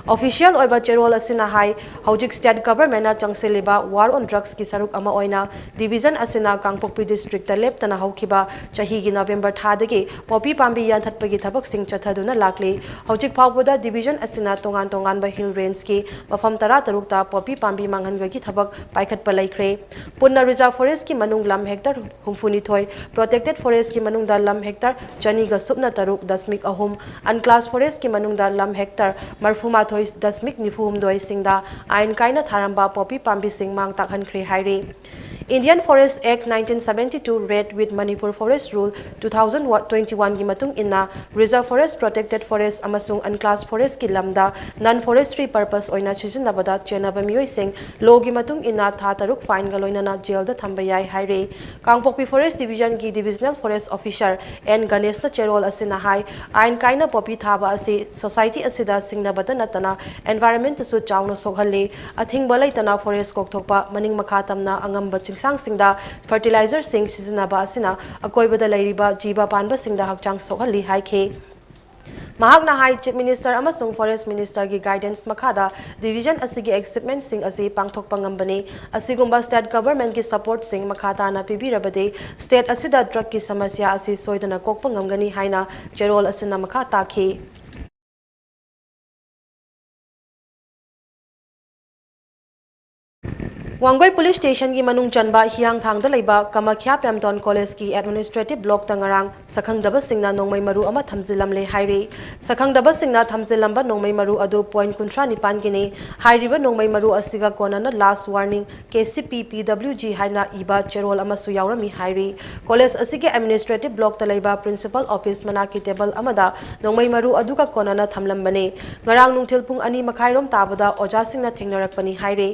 Official ꯑꯣꯏꯕ ꯆꯦꯔꯣꯜ ꯑꯁꯤꯅ ꯍꯥꯏ, ꯍꯧꯖꯤꯛ state governmentꯅ ꯆꯪꯁꯤꯜꯂꯤꯕ war on drugsꯀꯤ ꯁꯔꯨꯛ ꯑꯃ ꯑꯣꯏꯅ Division ꯑꯁꯤꯅ ꯀꯥꯡꯄꯣꯛꯄꯤ districtꯇ ꯂꯦꯞꯇꯅ ꯍꯧꯈꯤꯕ ꯆꯍꯤꯒꯤ November ꯊꯥꯗꯒꯤ ꯄꯣꯄꯤ ꯄꯥꯝꯕꯤ ꯌꯥꯟꯊꯠꯄꯒꯤ ꯊꯕꯛꯁꯤꯡ ꯆꯠꯊꯗꯨꯅ ꯂꯥꯛꯂꯤ꯫ ꯍꯧꯖꯤꯛ ꯐꯥꯎꯕꯗ Division ꯑꯁꯤꯅ ꯇꯣꯉꯥꯟ ꯇꯣꯉꯥꯟꯕ Hill Rangeꯀꯤ ꯃꯐꯝ ꯇꯔꯥꯇꯔꯨꯛꯇ ꯄꯣꯄꯤ ꯄꯥꯝꯕꯤ ꯃꯥꯡꯍꯟꯕꯒꯤ ꯊꯕꯛ ꯄꯥꯏꯈꯠꯄ ꯂꯩꯈ꯭ꯔꯦ꯫ ꯄꯨꯟꯅ Reserve Forestꯀꯤ ꯃꯅꯨꯡ ꯂꯝ hectare ꯍꯨꯝꯐꯨꯅꯤꯊꯣꯏ, Protected Forestꯀꯤ ꯃꯅꯨꯡꯗ ꯂꯝ hectare ꯆꯅꯤꯒ ꯁꯨꯞꯅ ꯇꯔꯨꯛ ꯗꯁꯃꯤꯛ ꯑꯍꯨꯝ, Unclassed Forestꯀꯤ ꯃꯅꯨꯡꯗ ꯂꯝ hectare ꯃꯔꯐꯨꯃꯥꯊꯣꯏ ꯗꯁꯃꯤꯛ ꯅꯤꯐꯨꯍꯨꯝꯗꯣꯏꯁꯤꯡꯗ ꯑꯥꯏꯟ ꯀꯥꯏꯅ ꯊꯥꯔꯝꯕ ꯄꯣꯄꯤ ꯄꯥꯝꯕꯤꯁꯤꯡ ꯃꯥꯡ ꯇꯥꯛꯍꯟꯈ꯭ꯔꯦ ꯍꯥꯏꯔꯤ꯫ Indian Forest Act nineteen seventy-two read with Manipur Forest Rule two thousand twenty-oneꯒꯤ ꯃꯇꯨꯡ ꯏꯟꯅ Reserve Forest, Protected Forest ꯑꯃꯁꯨꯡ Unclassed Forestꯀꯤ ꯂꯝꯗ non forestry purpose ꯑꯣꯏꯅ ꯁꯤꯖꯤꯟꯅꯕꯗ ꯆꯦꯟꯅꯕ ꯃꯤꯑꯣꯏꯁꯤꯡ lawꯒꯤ ꯃꯇꯨꯡ ꯏꯟꯅ ꯊꯥ ꯇꯔꯨꯛ fineꯒ ꯂꯣꯏꯅꯅ jailꯗ ꯊꯝꯕ ꯌꯥꯏ ꯍꯥꯏꯔꯤ꯫ ꯀꯥꯡꯄꯣꯛꯄꯤ Forest Divisionꯒꯤ Divisional Forest Officer ꯑꯦꯟ ꯒꯅꯦꯁꯅ ꯆꯦꯔꯣꯜ ꯑꯁꯤꯅ ꯍꯥꯏ, ꯑꯥꯏꯟ ꯀꯥꯏꯅ ꯄꯣꯄꯤ ꯊꯥꯕ ꯑꯁꯤ society ꯑꯁꯤꯗ ꯁꯤꯡꯅꯕꯇ ꯅꯠꯇꯅ environmentꯇꯁꯨ ꯆꯥꯎꯅ ꯁꯣꯛꯍꯜꯂꯤ꯫ ꯑꯊꯤꯡꯕ ꯂꯩꯇꯅ forest ꯀꯣꯛꯊꯣꯛꯄ, ꯃꯅꯤꯡ ꯃꯈꯥ ꯇꯝꯅ ꯑꯉꯝꯕ ꯆꯤꯡꯁꯥꯡꯁꯤꯡꯗ fertilizerꯁꯤꯡ ꯁꯤꯖꯤꯟꯅꯕ ꯑꯁꯤꯅ ꯑꯀꯣꯏꯕꯗ ꯂꯩꯔꯤꯕ ꯖꯤꯕ ꯄꯥꯟꯕꯁꯤꯡꯗ ꯍꯛꯆꯥꯡ ꯁꯣꯛꯍꯜꯂꯤ ꯍꯥꯏꯈꯤ꯫ ꯃꯍꯥꯛꯅ ꯍꯥꯏ, Chief Minister ꯑꯃꯁꯨꯡ Forest Ministerꯒꯤ guidance ꯃꯈꯥꯗ Division ꯑꯁꯤꯒꯤ achievementꯁꯤꯡ ꯑꯁꯤ ꯄꯥꯡꯊꯣꯛꯄ ꯉꯝꯕꯅꯤ꯫ ꯑꯁꯤꯒꯨꯝꯕ state governmentꯀꯤ supportꯁꯤꯡ ꯃꯈꯥ ꯇꯥꯅ ꯄꯤꯕꯤꯔꯕꯗꯤ state ꯑꯁꯤꯗ drugꯀꯤ ꯁꯃꯁ꯭ꯌꯥ ꯑꯁꯤ ꯁꯣꯏꯗꯅ ꯀꯣꯛꯄ ꯉꯝꯒꯅꯤ ꯍꯥꯏꯅ ꯆꯦꯔꯣꯜ ꯑꯁꯤꯅ ꯃꯈꯥ ꯇꯥꯈꯤ꯫ ꯋꯥꯡꯒꯣꯏ ꯄꯨꯂꯤꯁ ꯁ꯭ꯇꯦꯁꯟꯒꯤ ꯃꯅꯨꯡ ꯆꯟꯕ ꯍꯤꯌꯥꯡꯊꯥꯡꯗ ꯂꯩꯕ ꯀꯃꯈ꯭ꯌꯥ ꯄꯦꯝꯇꯣꯟ ꯀꯣꯂꯦꯖꯀꯤ ꯑꯦꯗꯃꯤꯅꯤꯁꯇ꯭ꯔꯦꯇꯤꯚ ꯕ꯭ꯂꯣꯛꯇ ꯉꯔꯥꯡ ꯁꯛꯈꯪꯗꯕꯁꯤꯡꯅ ꯅꯣꯡꯃꯩ ꯃꯔꯨ ꯑꯃ ꯊꯝꯖꯤꯜꯂꯝꯂꯦ ꯍꯥꯏꯔꯤ꯫ ꯁꯛꯈꯪꯗꯕꯁꯤꯡꯅ ꯊꯝꯖꯤꯜꯂꯝꯕ ꯅꯣꯡꯃꯩ ꯃꯔꯨ ꯑꯗꯨ ꯄꯣꯏꯟ ꯀꯨꯟꯊ꯭ꯔꯥ ꯅꯤꯄꯥꯟꯒꯤꯅꯤ꯫ ꯍꯥꯏꯔꯤꯕ ꯅꯣꯡꯃꯩ ꯃꯔꯨ ꯑꯁꯤꯒ ꯀꯣꯟꯅꯅ ꯂꯥꯁ ꯋꯥꯔꯅꯤꯡ, ꯀꯦ ꯁꯤ ꯄꯤ ꯄꯤ ꯗꯕ꯭ꯂꯤꯎ ꯖꯤ ꯍꯥꯏꯅ ꯏꯕ ꯆꯦꯔꯣꯜ ꯑꯃꯁꯨ ꯌꯥꯎꯔꯝꯃꯤ ꯍꯥꯏꯔꯤ꯫ ꯀꯣꯂꯦꯖ ꯑꯁꯤꯒꯤ ꯑꯦꯗꯃꯤꯅꯤꯁꯇ꯭ꯔꯦꯇꯤꯚ ꯕ꯭ꯂꯣꯛꯇ ꯂꯩꯕ ꯄ꯭ꯔꯤꯟꯁꯤꯄꯜ ꯑꯣꯐꯤꯁ ꯃꯅꯥꯛꯀꯤ ꯇꯦꯕꯜ ꯑꯃꯗ ꯅꯣꯡꯃꯩ ꯃꯔꯨ ꯑꯗꯨꯒ ꯀꯣꯟꯅꯅ ꯊꯝꯂꯝꯕꯅꯤ꯫ ꯉꯔꯥꯡ ꯅꯨꯡꯊꯤꯜ ꯄꯨꯡ ꯑꯅꯤ ꯃꯈꯥꯏꯔꯣꯝ ꯇꯥꯕꯗ ꯑꯣꯖꯥꯁꯤꯡꯅ ꯊꯦꯡꯅꯔꯛꯄꯅꯤ ꯍꯥꯏꯔꯤ꯫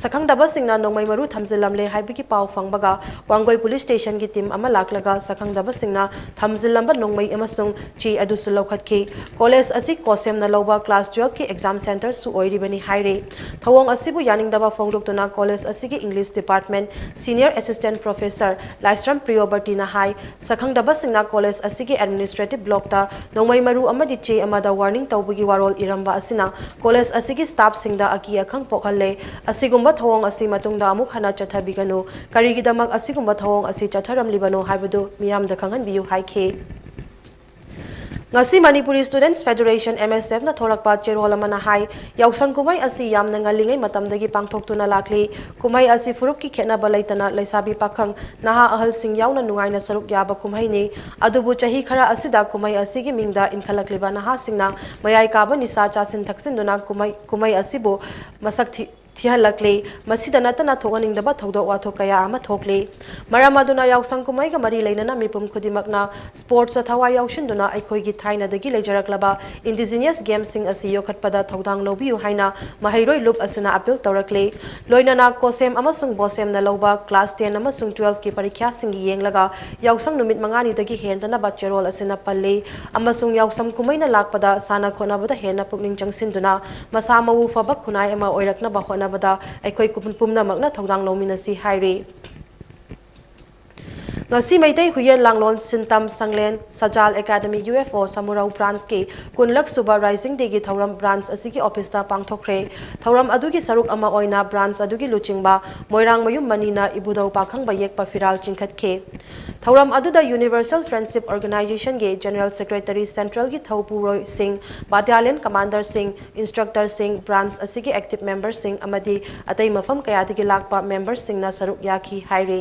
ꯁꯛꯈꯪꯗꯕꯁꯤꯡꯅ ꯅꯣꯡꯃꯩ ꯃꯔꯨ ꯊꯝꯖꯤꯜꯂꯝꯂꯦ ꯍꯥꯏꯕꯒꯤ ꯄꯥꯎ ꯐꯪꯕꯒ ꯋꯥꯡꯒꯣꯏ ꯄꯨꯂꯤꯁ ꯁ꯭ꯇꯦꯁꯟꯒꯤ ꯇꯤꯝ ꯑꯃ ꯂꯥꯛꯂꯒ ꯁꯛꯈꯪꯗꯕꯁꯤꯡꯅ ꯊꯝꯖꯤꯜꯂꯝꯕ ꯅꯣꯡꯃꯩ ꯑꯃꯁꯨꯡ ꯆꯦ ꯑꯗꯨꯁꯨ ꯂꯧꯈꯠꯈꯤ꯫ ꯀꯣꯂꯦꯖ ꯑꯁꯤ ꯀꯣꯁꯦꯝꯅ ꯂꯧꯕ ꯀ꯭ꯂꯥꯁ ꯇꯨꯌꯦꯜꯐꯀꯤ ꯑꯦꯛꯖꯥꯝ ꯁꯦꯟꯇꯔꯁꯨ ꯑꯣꯏꯔꯤꯕꯅꯤ ꯍꯥꯏꯔꯤ꯫ ꯊꯧꯑꯣꯡ ꯑꯁꯤꯕꯨ ꯌꯥꯅꯤꯡꯗꯕ ꯐꯣꯡꯗꯣꯛꯇꯨꯅ ꯀꯣꯂꯦꯖ ꯑꯁꯤꯒꯤ English department senior assistant professor Laishram ꯄ꯭ꯔꯤꯌꯣꯕꯔꯇꯤꯅ ꯍꯥꯏ, ꯁꯛꯈꯪꯗꯕꯁꯤꯡꯅ ꯀꯣꯂꯦꯖ ꯑꯁꯤꯒꯤ ꯑꯦꯗꯃꯤꯅꯤꯁꯇ꯭ꯔꯦꯇꯤꯚ ꯕ꯭ꯂꯣꯛꯇ ꯅꯣꯡꯃꯩ ꯃꯔꯨ ꯑꯃꯗꯤ ꯆꯦ ꯑꯃꯗ ꯋꯥꯔꯅꯤꯡ ꯇꯧꯕꯒꯤ ꯋꯥꯔꯣꯜ ꯏꯔꯝꯕ ꯑꯁꯤꯅ ꯀꯣꯂꯦꯖ ꯑꯁꯤꯒꯤ ꯁ꯭ꯇꯥꯐꯁꯤꯡꯗ ꯑꯀꯤ ꯑꯈꯪ ꯄꯣꯛꯍꯜꯂꯦ꯫ ꯑꯁꯤꯒꯨꯝꯕ ꯊꯧꯑꯣꯡ ꯑꯁꯤ ꯃꯇꯨꯡꯗ ꯑꯃꯨꯛ ꯍꯟꯅ ꯆꯠꯊꯕꯤꯒꯅꯨ꯫ ꯀꯔꯤꯒꯤꯗꯃꯛ ꯑꯁꯤꯒꯨꯝꯕ ꯊꯧꯑꯣꯡ ꯑꯁꯤ ꯆꯠꯊꯔꯝꯂꯤꯕꯅꯣ ꯍꯥꯏꯕꯗꯨ ꯃꯤꯌꯥꯝꯗ ꯈꯪꯍꯟꯕꯤꯌꯨ ꯍꯥꯏꯈꯤ꯫ ꯉꯁꯤ ꯃꯅꯤꯄꯨꯔꯤ ꯁ꯭ꯇꯨꯗꯦꯟꯠꯁ ꯐꯦꯗꯔꯦꯁꯟ, ꯑꯦꯝ ꯑꯦꯁ ꯑꯦꯐꯅ ꯊꯣꯔꯛꯄ ꯆꯦꯔꯣꯜ ꯑꯃꯅ ꯍꯥꯏ, ꯌꯥꯎꯁꯪ ꯀꯨꯝꯍꯩ ꯑꯁꯤ ꯌꯥꯝꯅ ꯉꯜꯂꯤꯉꯩ ꯃꯇꯝꯗꯒꯤ ꯄꯥꯡꯊꯣꯛꯇꯨꯅ ꯂꯥꯛꯂꯤ꯫ ꯀꯨꯝꯍꯩ ꯑꯁꯤ ꯐꯨꯔꯨꯞꯀꯤ ꯈꯦꯠꯅꯕ ꯂꯩꯇꯅ ꯂꯩꯁꯥꯕꯤ ꯄꯥꯈꯪ, ꯅꯍꯥ ꯑꯍꯜꯁꯤꯡ ꯌꯥꯎꯅ ꯅꯨꯡꯉꯥꯏꯅ ꯁꯔꯨꯛ ꯌꯥꯕ ꯀꯨꯝꯍꯩꯅꯤ꯫ ꯑꯗꯨꯕꯨ ꯆꯍꯤ ꯈꯔ ꯑꯁꯤꯗ ꯀꯨꯝꯍꯩ ꯑꯁꯤꯒꯤ ꯃꯤꯡꯗ ꯏꯟꯈꯠꯂꯛꯂꯤꯕ ꯅꯍꯥꯁꯤꯡꯅ ꯃꯌꯥꯏ ꯀꯥꯕ ꯅꯤꯁꯥ ꯆꯥꯁꯤꯟ ꯊꯛꯆꯤꯟꯗꯨꯅ ꯀꯨꯝꯍꯩ, ꯀꯨꯝꯍꯩ ꯑꯁꯤꯕꯨ ꯃꯁꯛ ꯊꯤ-, ꯊꯤꯍꯜꯂꯛꯂꯤ꯫ ꯃꯁꯤꯗ ꯅꯠꯇꯅ ꯊꯣꯛꯍꯟꯅꯤꯡꯗꯕ ꯊꯧꯗꯣꯛ ꯋꯥꯊꯣꯛ ꯀꯌꯥ ꯑꯃ ꯊꯣꯛꯂꯤ꯫ ꯃꯔꯝ ꯑꯗꯨꯅ ꯌꯥꯎꯁꯪ ꯀꯨꯝꯍꯩꯒ ꯃꯔꯤ ꯂꯩꯅꯅ ꯃꯤꯄꯨꯝ ꯈꯨꯗꯤꯡꯃꯛꯅ ꯁ꯭ꯄꯣꯔꯠꯁꯇ ꯊꯋꯥꯏ ꯌꯥꯎꯁꯤꯟꯗꯨꯅ ꯑꯩꯈꯣꯏꯒꯤ ꯊꯥꯏꯅꯗꯒꯤ ꯂꯩꯖꯔꯛꯂꯕ ꯏꯟꯗꯤꯖꯤꯅꯤꯌꯁ ꯒꯦꯝꯁꯤꯡ ꯑꯁꯤ ꯌꯣꯛꯈꯠꯄꯗ ꯊꯧꯗꯥꯡ ꯂꯧꯕꯤꯌꯨ ꯍꯥꯏꯅ ꯃꯍꯩꯔꯣꯏ ꯂꯨꯞ ꯑꯁꯤꯅ ꯑꯄꯤꯜ ꯇꯧꯔꯛꯂꯤ꯫ ꯂꯣꯏꯅꯅ ꯀꯣꯁꯦꯝ ꯑꯃꯁꯨꯡ ꯕꯣꯁꯦꯝꯅ ꯂꯧꯕ ꯀ꯭ꯂꯥꯁ ꯇꯦꯟ ꯑꯃꯁꯨꯡ ꯇꯨꯌꯦꯜꯐꯀꯤ ꯄꯔꯤꯈ꯭ꯌꯥꯁꯤꯡꯒꯤ ꯌꯦꯡꯂꯒ ꯌꯥꯎꯁꯪ ꯅꯨꯃꯤꯠ ꯃꯉꯥꯅꯤꯗꯒꯤ ꯍꯦꯟꯗꯅꯕ ꯆꯦꯔꯣꯜ ꯑꯁꯤꯅ ꯄꯜꯂꯤ ꯑꯃꯁꯨꯡ ꯌꯥꯎꯁꯪ ꯀꯨꯝꯍꯩꯅ ꯂꯥꯛꯄꯗ ꯁꯥꯟꯅ ꯈꯣꯠꯅꯕꯗ ꯍꯦꯟꯅ ꯄꯨꯛꯅꯤꯡ ꯆꯪꯁꯤꯟꯗꯨꯅ ꯃꯁꯥ ꯃꯎ ꯐꯕ ꯈꯨꯟꯅꯥꯏ ꯑꯃ ꯑꯣꯏꯔꯛꯅꯕ ꯍꯣꯠꯅꯕꯗ ꯑꯩꯈꯣꯏ ꯀꯨꯝ-, ꯄꯨꯝꯅꯃꯛꯅ ꯊꯧꯗꯥꯡ ꯂꯧꯃꯤꯟꯅꯁꯤ ꯍꯥꯏꯔꯤ꯫ ꯉꯁꯤ ꯃꯩꯇꯩ ꯍꯨꯏꯌꯦꯟ ꯂꯥꯡꯂꯣꯟ ꯁꯤꯟꯇꯝ ꯁꯪꯂꯦꯟ ꯁꯖꯥꯜ academy U F O Samurou ꯕ꯭ꯔꯥꯟꯁꯀꯤ ꯀꯨꯟꯂꯛ ꯁꯨꯕ ꯔꯥꯏꯖꯤꯡ ꯗꯦꯒꯤ ꯊꯧꯔꯝ ꯕ꯭ꯔꯥꯟꯁ ꯑꯁꯤꯒꯤ ꯑꯣꯐꯤꯁꯇ ꯄꯥꯡꯊꯣꯛꯈ꯭ꯔꯦ꯫ ꯊꯧꯔꯝ ꯑꯗꯨꯒꯤ ꯁꯔꯨꯛ ꯑꯃ ꯑꯣꯏꯅ ꯕ꯭ꯔꯥꯟꯁ ꯑꯗꯨꯒꯤ ꯂꯨꯆꯤꯡꯕ ꯃꯣꯏꯔꯥꯡꯃꯌꯨꯝ ꯃꯅꯤꯅ ꯏꯕꯨꯙꯧ ꯄꯥꯈꯪꯕ ꯌꯦꯛꯄ ꯐꯤꯔꯥꯜ ꯆꯤꯡꯈꯠꯈꯤ꯫ ꯊꯧꯔꯝ ꯑꯗꯨꯗ ꯌꯨꯅꯤꯚꯔꯁꯦꯜ ꯐ꯭ꯔꯦꯟꯁꯤꯞ ꯑꯣꯔꯒꯅꯥꯏꯖꯦꯁꯟꯒꯤ ꯖꯦꯅꯔꯦꯜ ꯁꯦꯀ꯭ꯔꯦꯇꯔꯤ ꯁꯦꯟꯇ꯭ꯔꯦꯜꯒꯤ ꯊꯧꯄꯨꯔꯣꯏꯁꯤꯡ, ꯕꯥꯇꯥꯂꯤꯌꯟ ꯀꯃꯥꯟꯗꯔꯁꯤꯡ, ꯏꯟꯁꯇ꯭ꯔꯛꯇꯔꯁꯤꯡ, ꯕ꯭ꯔꯥꯟꯁ ꯑꯁꯤꯒꯤ ꯑꯦꯛꯇꯤꯚ ꯃꯦꯝꯕꯔꯁꯤꯡ ꯑꯃꯗꯤ ꯑꯇꯩ ꯃꯐꯝ ꯀꯌꯥꯗꯒꯤ ꯂꯥꯛꯄ ꯃꯦꯝꯕꯔꯁꯤꯡꯅ ꯁꯔꯨꯛ ꯌꯥꯈꯤ ꯍꯥꯏꯔꯤ꯫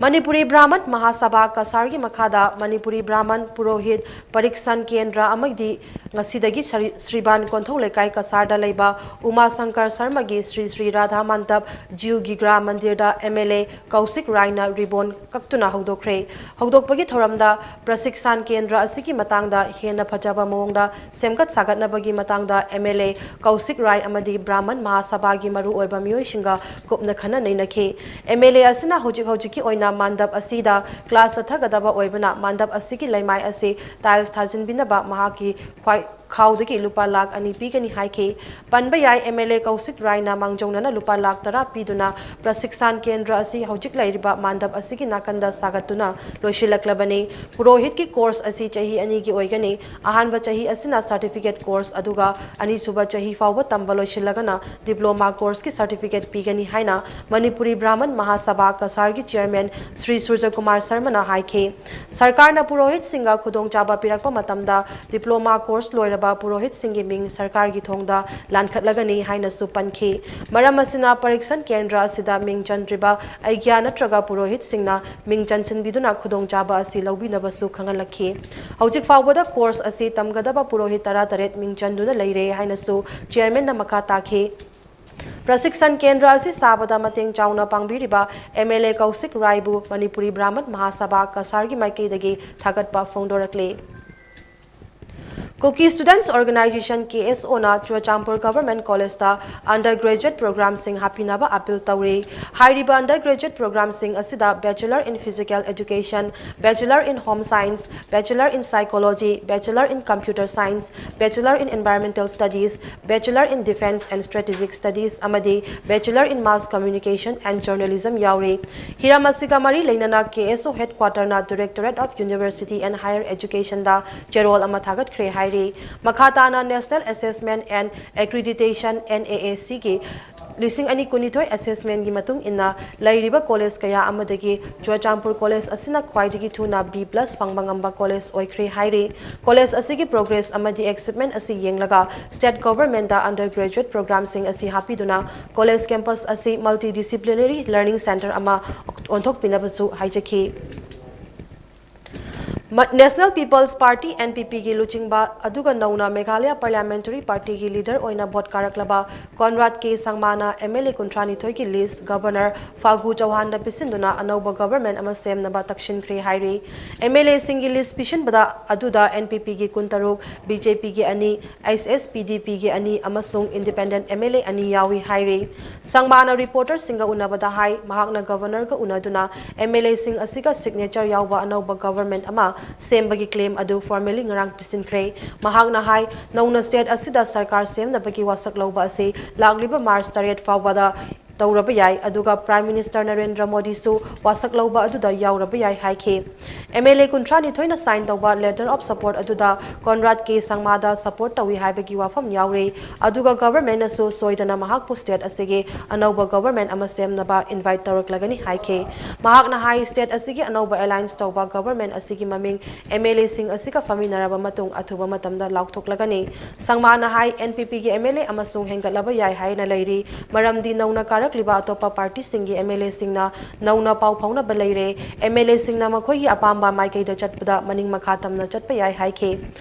ꯃꯅꯤꯄꯨꯔꯤ ꯕ꯭ꯔꯥꯍꯃꯟ ꯃꯍꯥꯁꯚꯥ ꯀꯁꯥꯔꯒꯤ ꯃꯈꯥꯗ ꯃꯅꯤꯄꯨꯔꯤ ꯕ꯭ꯔꯥꯍꯃꯟ ꯄꯨꯔꯣꯍꯤꯠ ꯄꯔꯤꯛꯁꯟ ꯀꯦꯟꯗ꯭ꯔ ꯑꯃꯗꯤ ꯉꯁꯤꯗꯒꯤ ꯁ꯭ꯔꯤ-, ꯁ꯭ꯔꯤꯕꯥꯟ ꯀꯣꯟꯊꯧ ꯂꯩꯀꯥꯏ ꯀꯁꯥꯔꯗ ꯂꯩꯕ ꯎꯃꯥ ꯁꯪꯀꯔ ꯁꯔꯃꯒꯤ ꯁ꯭ꯔꯤ ꯁ꯭ꯔꯤ ꯔꯥꯙꯥ ꯃꯟꯗꯞ ꯖꯤꯎ ꯒꯤꯒ꯭ꯔꯥ ꯃꯟꯗꯤꯔꯗ ꯑꯦꯝ ꯑꯦꯜ ꯑꯦ ꯀꯧꯁꯤꯛ ꯔꯥꯏꯅ ꯔꯤꯕꯣꯟ ꯀꯛꯇꯨꯅ ꯍꯧꯗꯣꯛꯈ꯭ꯔꯦ꯫ ꯍꯧꯗꯣꯛꯄꯒꯤ ꯊꯧꯔꯝꯗ ꯄ꯭ꯔꯁꯤꯛꯁꯥꯟ ꯀꯦꯟꯗ꯭ꯔ ꯑꯁꯤꯒꯤ ꯃꯇꯥꯡꯗ ꯍꯦꯟꯅ ꯐꯖꯕ ꯃꯑꯣꯡꯗ ꯁꯦꯝꯒꯠ ꯁꯥꯒꯠꯅꯕꯒꯤ ꯃꯇꯥꯡꯗ ꯑꯦꯝ ꯑꯦꯜ ꯑꯦ ꯀꯧꯁꯤꯛ ꯔꯥꯏ ꯑꯃꯗꯤ ꯕ꯭ꯔꯥꯍꯃꯟ ꯃꯍꯥꯁꯚꯥꯒꯤ ꯃꯔꯨꯑꯣꯏꯕ ꯃꯤꯑꯣꯏꯁꯤꯡꯒ ꯀꯨꯞꯅ ꯈꯟꯅ ꯅꯩꯅꯈꯤ꯫ ꯑꯦꯝ ꯑꯦꯜ ꯑꯦ ꯑꯁꯤꯅ ꯍꯧꯖꯤꯛ ꯍꯧꯖꯤꯛꯀꯤ ꯑꯣꯏꯅ ꯃꯥꯟꯗꯞ ꯑꯁꯤꯗ ꯀ꯭ꯂꯥꯁ ꯆꯠꯊꯒꯗꯕ ꯑꯣꯏꯕꯅ ꯃꯥꯟꯗꯞ ꯑꯁꯤꯒꯤ ꯂꯩꯃꯥꯏ ꯑꯁꯤ ꯇꯥꯏꯜꯁ ꯊꯥꯖꯤꯟꯕꯤꯅꯕ ꯃꯍꯥꯛꯀꯤ ꯈ꯭ꯋꯥꯏ ꯈꯥꯎꯗꯒꯤ ꯂꯨꯄꯥ ꯂꯥꯈ ꯑꯅꯤ ꯄꯤꯒꯅꯤ ꯍꯥꯏꯈꯤ꯫ ꯄꯟꯕ ꯌꯥꯏ, ꯑꯦꯝ ꯑꯦꯜ ꯑꯦ ꯀꯧꯁꯤꯛ ꯔꯥꯏꯅ ꯃꯥꯡꯖꯧꯅꯅ ꯂꯨꯄꯥ ꯂꯥꯈ ꯇꯔꯥ ꯄꯤꯗꯨꯅ ꯄ꯭ꯔꯁꯤꯛꯁꯥꯟ ꯀꯦꯟꯗ꯭ꯔ ꯑꯁꯤ ꯍꯧꯖꯤꯛ ꯂꯩꯔꯤꯕ ꯃꯥꯟꯗꯞ ꯑꯁꯤꯒꯤ ꯅꯥꯀꯟꯗ ꯁꯥꯒꯠꯇꯨꯅ ꯂꯣꯏꯁꯤꯜꯂꯛꯂꯕꯅꯤ꯫ ꯄꯨꯔꯣꯍꯤꯠꯀꯤ ꯀꯣꯔꯁ ꯑꯁꯤ ꯆꯍꯤ ꯑꯅꯤꯒꯤ ꯑꯣꯏꯒꯅꯤ꯫ ꯑꯍꯥꯟꯕ ꯆꯍꯤ ꯑꯁꯤꯅ ꯁꯥꯔꯇꯤꯐꯤꯀꯦꯠ ꯀꯣꯔꯁ, ꯑꯗꯨꯒ ꯑꯅꯤꯁꯨꯕ ꯆꯍꯤ ꯐꯥꯎꯕ ꯇꯝꯕ ꯂꯣꯏꯁꯤꯜꯂꯒꯅ ꯗꯤꯄ꯭ꯂꯣꯃꯥ ꯀꯣꯔꯁꯀꯤ ꯁꯥꯔꯇꯤꯐꯤꯀꯦꯠ ꯄꯤꯒꯅꯤ ꯍꯥꯏꯅ ꯃꯅꯤꯄꯨꯔꯤ ꯕ꯭ꯔꯥꯍꯃꯟ ꯃꯍꯥꯁꯚꯥ ꯀꯁꯥꯔꯒꯤ ꯆꯤꯌꯔꯃꯦꯟ ꯁ꯭ꯔꯤ ꯁꯨꯔꯖꯀꯨꯃꯥꯔ ꯁꯔꯃꯅ ꯍꯥꯏꯈꯤ꯫ ꯁꯔꯀꯥꯔꯅ ꯄꯨꯔꯣꯍꯤꯠꯁꯤꯡꯒ ꯈꯨꯗꯣꯡꯆꯥꯕ ꯄꯤꯔꯛꯄ ꯃꯇꯝꯗ ꯗꯤꯄ꯭ꯂꯣꯃꯥ ꯀꯣꯔꯁ ꯂꯣꯏꯔꯕ ꯄꯨꯔꯣꯍꯤꯠꯁꯤꯡꯒꯤ ꯃꯤꯡ ꯁꯔꯀꯥꯔꯒꯤ ꯊꯣꯡꯗ ꯂꯥꯟꯈꯠꯂꯒꯅꯤ ꯍꯥꯏꯅꯁꯨ ꯄꯟꯈꯤ꯫ ꯃꯔꯝ ꯑꯁꯤꯅ ꯄꯔꯤꯛꯁꯟ ꯀꯦꯟꯗ꯭ꯔ ꯑꯁꯤꯗ ꯃꯤꯡ ꯆꯟꯗ꯭ꯔꯤꯕ ꯑꯩꯒ꯭ꯌꯥ ꯅꯠꯇ꯭ꯔꯒ ꯄꯨꯔꯣꯍꯤꯠꯁꯤꯡꯅ ꯃꯤꯡ ꯆꯟꯁꯤꯟꯕꯤꯗꯨꯅ ꯈꯨꯗꯣꯡꯆꯥꯕ ꯑꯁꯤ ꯂꯧꯕꯤꯅꯕꯁꯨ ꯈꯪꯍꯜꯂꯛꯈꯤ꯫ ꯍꯧꯖꯤꯛ ꯐꯥꯎꯕꯗ ꯀꯣꯔꯁ ꯑꯁꯤ ꯇꯝꯒꯗꯕ ꯄꯨꯔꯣꯍꯤꯠ ꯇꯔꯥꯇꯔꯦꯠ ꯃꯤꯡ ꯆꯟꯗꯨꯅ ꯂꯩꯔꯦ ꯍꯥꯏꯅꯁꯨ ꯆꯤꯌꯔꯃꯦꯟꯅ ꯃꯈꯥ ꯇꯥꯈꯤ꯫ ꯄ꯭ꯔꯁꯤꯛꯁꯟ ꯀꯦꯟꯗ꯭ꯔ ꯑꯁꯤ ꯁꯥꯕꯗ ꯃꯇꯦꯡ ꯆꯥꯎꯅ ꯄꯥꯡꯕꯤꯔꯤꯕ ꯑꯦꯝ ꯑꯦꯜ ꯑꯦ ꯀꯧꯁꯤꯛ ꯔꯥꯏꯕꯨ ꯃꯅꯤꯄꯨꯔꯤ ꯕ꯭ꯔꯥꯍꯃꯟ ꯃꯍꯥꯁꯚꯥ ꯀꯁꯥꯔꯒꯤ ꯃꯥꯏꯀꯩꯗꯒꯤ ꯊꯥꯒꯠꯄ ꯐꯣꯡꯗꯣꯔꯛꯂꯤ꯫ Kuki Students Organization, K S O ꯅ ꯆꯨꯔꯆꯥꯟꯄꯨꯔ Government College ꯇ undergraduate program ꯁꯤꯡ ꯍꯥꯞꯄꯤꯅꯕ appeal ꯇꯧꯔꯤ꯫ ꯍꯥꯏꯔꯤꯕ undergraduate program ꯁꯤꯡ ꯑꯁꯤꯗ Bachelor in Physical Education, Bachelor in Home Science, Bachelor in Psychology, Bachelor in Computer Science, Bachelor in Environmental Studies, Bachelor in Defence and Strategic Studies ꯑꯃꯗꯤ Bachelor in Mass Communication and Journalism ꯌꯥꯎꯔꯤ꯫ ꯍꯤꯔꯝ ꯑꯁꯤꯒ ꯃꯔꯤ ꯂꯩꯅꯅ K S O headquarter ꯅ Directorate of University and Higher Education ꯗ ꯆꯦꯔꯣꯜ ꯑꯃ ꯊꯥꯒꯠꯈ꯭ꯔꯦ ꯍꯥꯏꯔꯤ꯫ ꯃꯈꯥ ꯇꯥꯅ National Assessment and Accreditation, N A A C ꯒꯤ ꯂꯤꯁꯤꯡ ꯑꯅꯤ ꯀꯨꯟꯅꯤꯊꯣꯏ assessment ꯀꯤ ꯃꯇꯨꯡ ꯏꯟꯅ ꯂꯩꯔꯤꯕ college ꯀꯌꯥ ꯑꯃꯗꯒꯤ ꯆꯨꯔꯆꯥꯟꯄꯨꯔ College ꯑꯁꯤꯅ ꯈ꯭ꯋꯥꯏꯗꯒꯤ ꯊꯨꯅ B plus ꯐꯪꯕ ꯉꯝꯕ college ꯑꯣꯏꯈ꯭ꯔꯦ ꯍꯥꯏꯔꯤ꯫ College ꯑꯁꯤꯒꯤ progress ꯑꯃꯗꯤ achievement ꯑꯁꯤ ꯌꯦꯡꯂꯒ state government ꯗ undergraduate program ꯁꯤꯡ ꯑꯁꯤ ꯍꯥꯞꯄꯤꯗꯨꯅ college campus ꯑꯁꯤ multidisciplinary learning centre ꯑꯃ ꯑꯣꯟꯊꯣꯛꯄꯤꯅꯕꯁꯨ ꯍꯥꯏꯖꯈꯤ꯫ ꯃ-, National People's Party, N P P ꯒꯤ ꯂꯨꯆꯤꯡꯕ ꯑꯗꯨꯒ ꯅꯧꯅ Meghalaya Parliamentary Party ꯒꯤ leader ꯑꯣꯏꯅ vote ꯀꯥꯔꯛꯂꯕ Conrad K ꯁꯪꯃꯥꯅ M L A ꯀꯨꯟꯊ꯭ꯔꯥ ꯅꯤꯊꯣꯏꯒꯤ list Governor ꯐꯥꯒꯨ ꯆꯧꯍꯥꯟꯗ ꯄꯤꯁꯤꯟꯗꯨꯅ ꯑꯅꯧꯕ government ꯑꯃ ꯁꯦꯝꯅꯕ ꯇꯛꯁꯤꯟꯈ꯭ꯔꯦ ꯍꯥꯏꯔꯤ꯫ M L A ꯁꯤꯡꯒꯤ list ꯄꯤꯁꯤꯟꯕꯗ ꯑꯗꯨꯗ N P P ꯒꯤ ꯀꯨꯟꯇꯔꯨꯛ, B J P ꯒꯤ ꯑꯅꯤ, H S P D P ꯒꯤ ꯑꯅꯤ ꯑꯃꯁꯨꯡ independent M L A ꯑꯅꯤ ꯌꯥꯎꯏ ꯍꯥꯏꯔꯤ꯫ ꯁꯪꯃꯥꯅ reporter ꯁꯤꯡꯒ ꯎꯅꯕꯗ ꯍꯥꯏ, ꯃꯍꯥꯛꯅ Governor ꯒ ꯎꯅꯗꯨꯅ M L A ꯁꯤꯡ ꯑꯁꯤꯒ signature ꯌꯥꯎꯕ ꯑꯅꯧꯕ government ꯑꯃ ꯁꯦꯝꯕꯒꯤ claim ꯑꯗꯨ formally ꯉꯔꯥꯡ ꯄꯤꯁꯤꯟꯈ꯭ꯔꯦ꯫ ꯃꯍꯥꯛꯅ ꯍꯥꯏ, ꯅꯧꯅ state ꯑꯁꯤꯗ ꯁꯔꯀꯥꯔ ꯁꯦꯝꯅꯕꯒꯤ ꯋꯥꯁꯛ ꯂꯧꯕ ꯑꯁꯤ ꯂꯥꯛꯂꯤꯕ March ꯇꯔꯦꯠ ꯐꯥꯎꯕꯗ ꯇꯧꯔꯕ ꯌꯥꯏ, ꯑꯗꯨꯒ Prime Minister ꯅꯔꯦꯟꯗ꯭ꯔ ꯃꯣꯗꯤꯁꯨ ꯋꯥꯁꯛ ꯂꯧꯕ ꯑꯗꯨꯗ ꯌꯥꯎꯔꯕ ꯌꯥꯏ ꯍꯥꯏꯈꯤ꯫ M L A ꯀꯨꯟꯊ꯭ꯔꯥ ꯅꯤꯊꯣꯏꯅ sign ꯇꯧꯕ letter of support ꯑꯗꯨꯗ Conrad K ꯁꯪꯃꯥꯗ support ꯇꯧꯏ ꯍꯥꯏꯕꯒꯤ ꯋꯥꯐꯝ ꯌꯥꯎꯔꯤ, ꯑꯗꯨꯒ government ꯅꯁꯨ ꯁꯣꯏꯗꯅ ꯃꯍꯥꯛꯄꯨ state ꯑꯁꯤꯒꯤ ꯑꯅꯧꯕ government ꯑꯃ ꯁꯦꯝꯅꯕ invite ꯇꯧꯔꯛꯂꯒꯅꯤ ꯍꯥꯏꯈꯤ꯫ ꯃꯍꯥꯛꯅ ꯍꯥꯏ, state ꯑꯁꯤꯒꯤ ꯑꯅꯧꯕ alliance ꯇꯧꯕ government ꯑꯁꯤꯒꯤ ꯃꯃꯤꯡ M L A ꯁꯤꯡ ꯑꯁꯤꯒ ꯐꯝꯃꯤꯟꯅꯔꯕ ꯃꯇꯨꯡ ꯑꯊꯨꯕ ꯃꯇꯝꯗ ꯂꯥꯎꯊꯣꯛꯂꯒꯅꯤ꯫ ꯁꯪꯃꯥꯅ ꯍꯥꯏ, N P P ꯒꯤ M L A ꯑꯃꯁꯨꯡ ꯍꯦꯟꯒꯠꯂꯕ ꯌꯥꯏ ꯍꯥꯏꯅ ꯂꯩꯔꯤ, ꯃꯔꯝꯗꯤ ꯅꯧꯅ ꯀꯥꯔꯛ ꯂꯥꯛꯂꯤꯕ ꯑꯇꯣꯞꯄ ꯄꯥꯔꯇꯤꯁꯤꯡꯒꯤ MLAꯁꯤꯡꯅ ꯅꯧꯅ ꯄꯥꯎ ꯐꯥꯎꯅꯕ ꯂꯩꯔꯦ꯫ MLAꯁꯤꯡꯅ ꯃꯈꯣꯏꯒꯤ ꯑꯄꯥꯝꯕ ꯃꯥꯏꯀꯩꯗ ꯆꯠꯄꯗ ꯃꯅꯤꯡ ꯃꯈꯥ ꯇꯝꯅ ꯆꯠꯄ ꯌꯥꯏ ꯍꯥꯏꯈꯤ꯫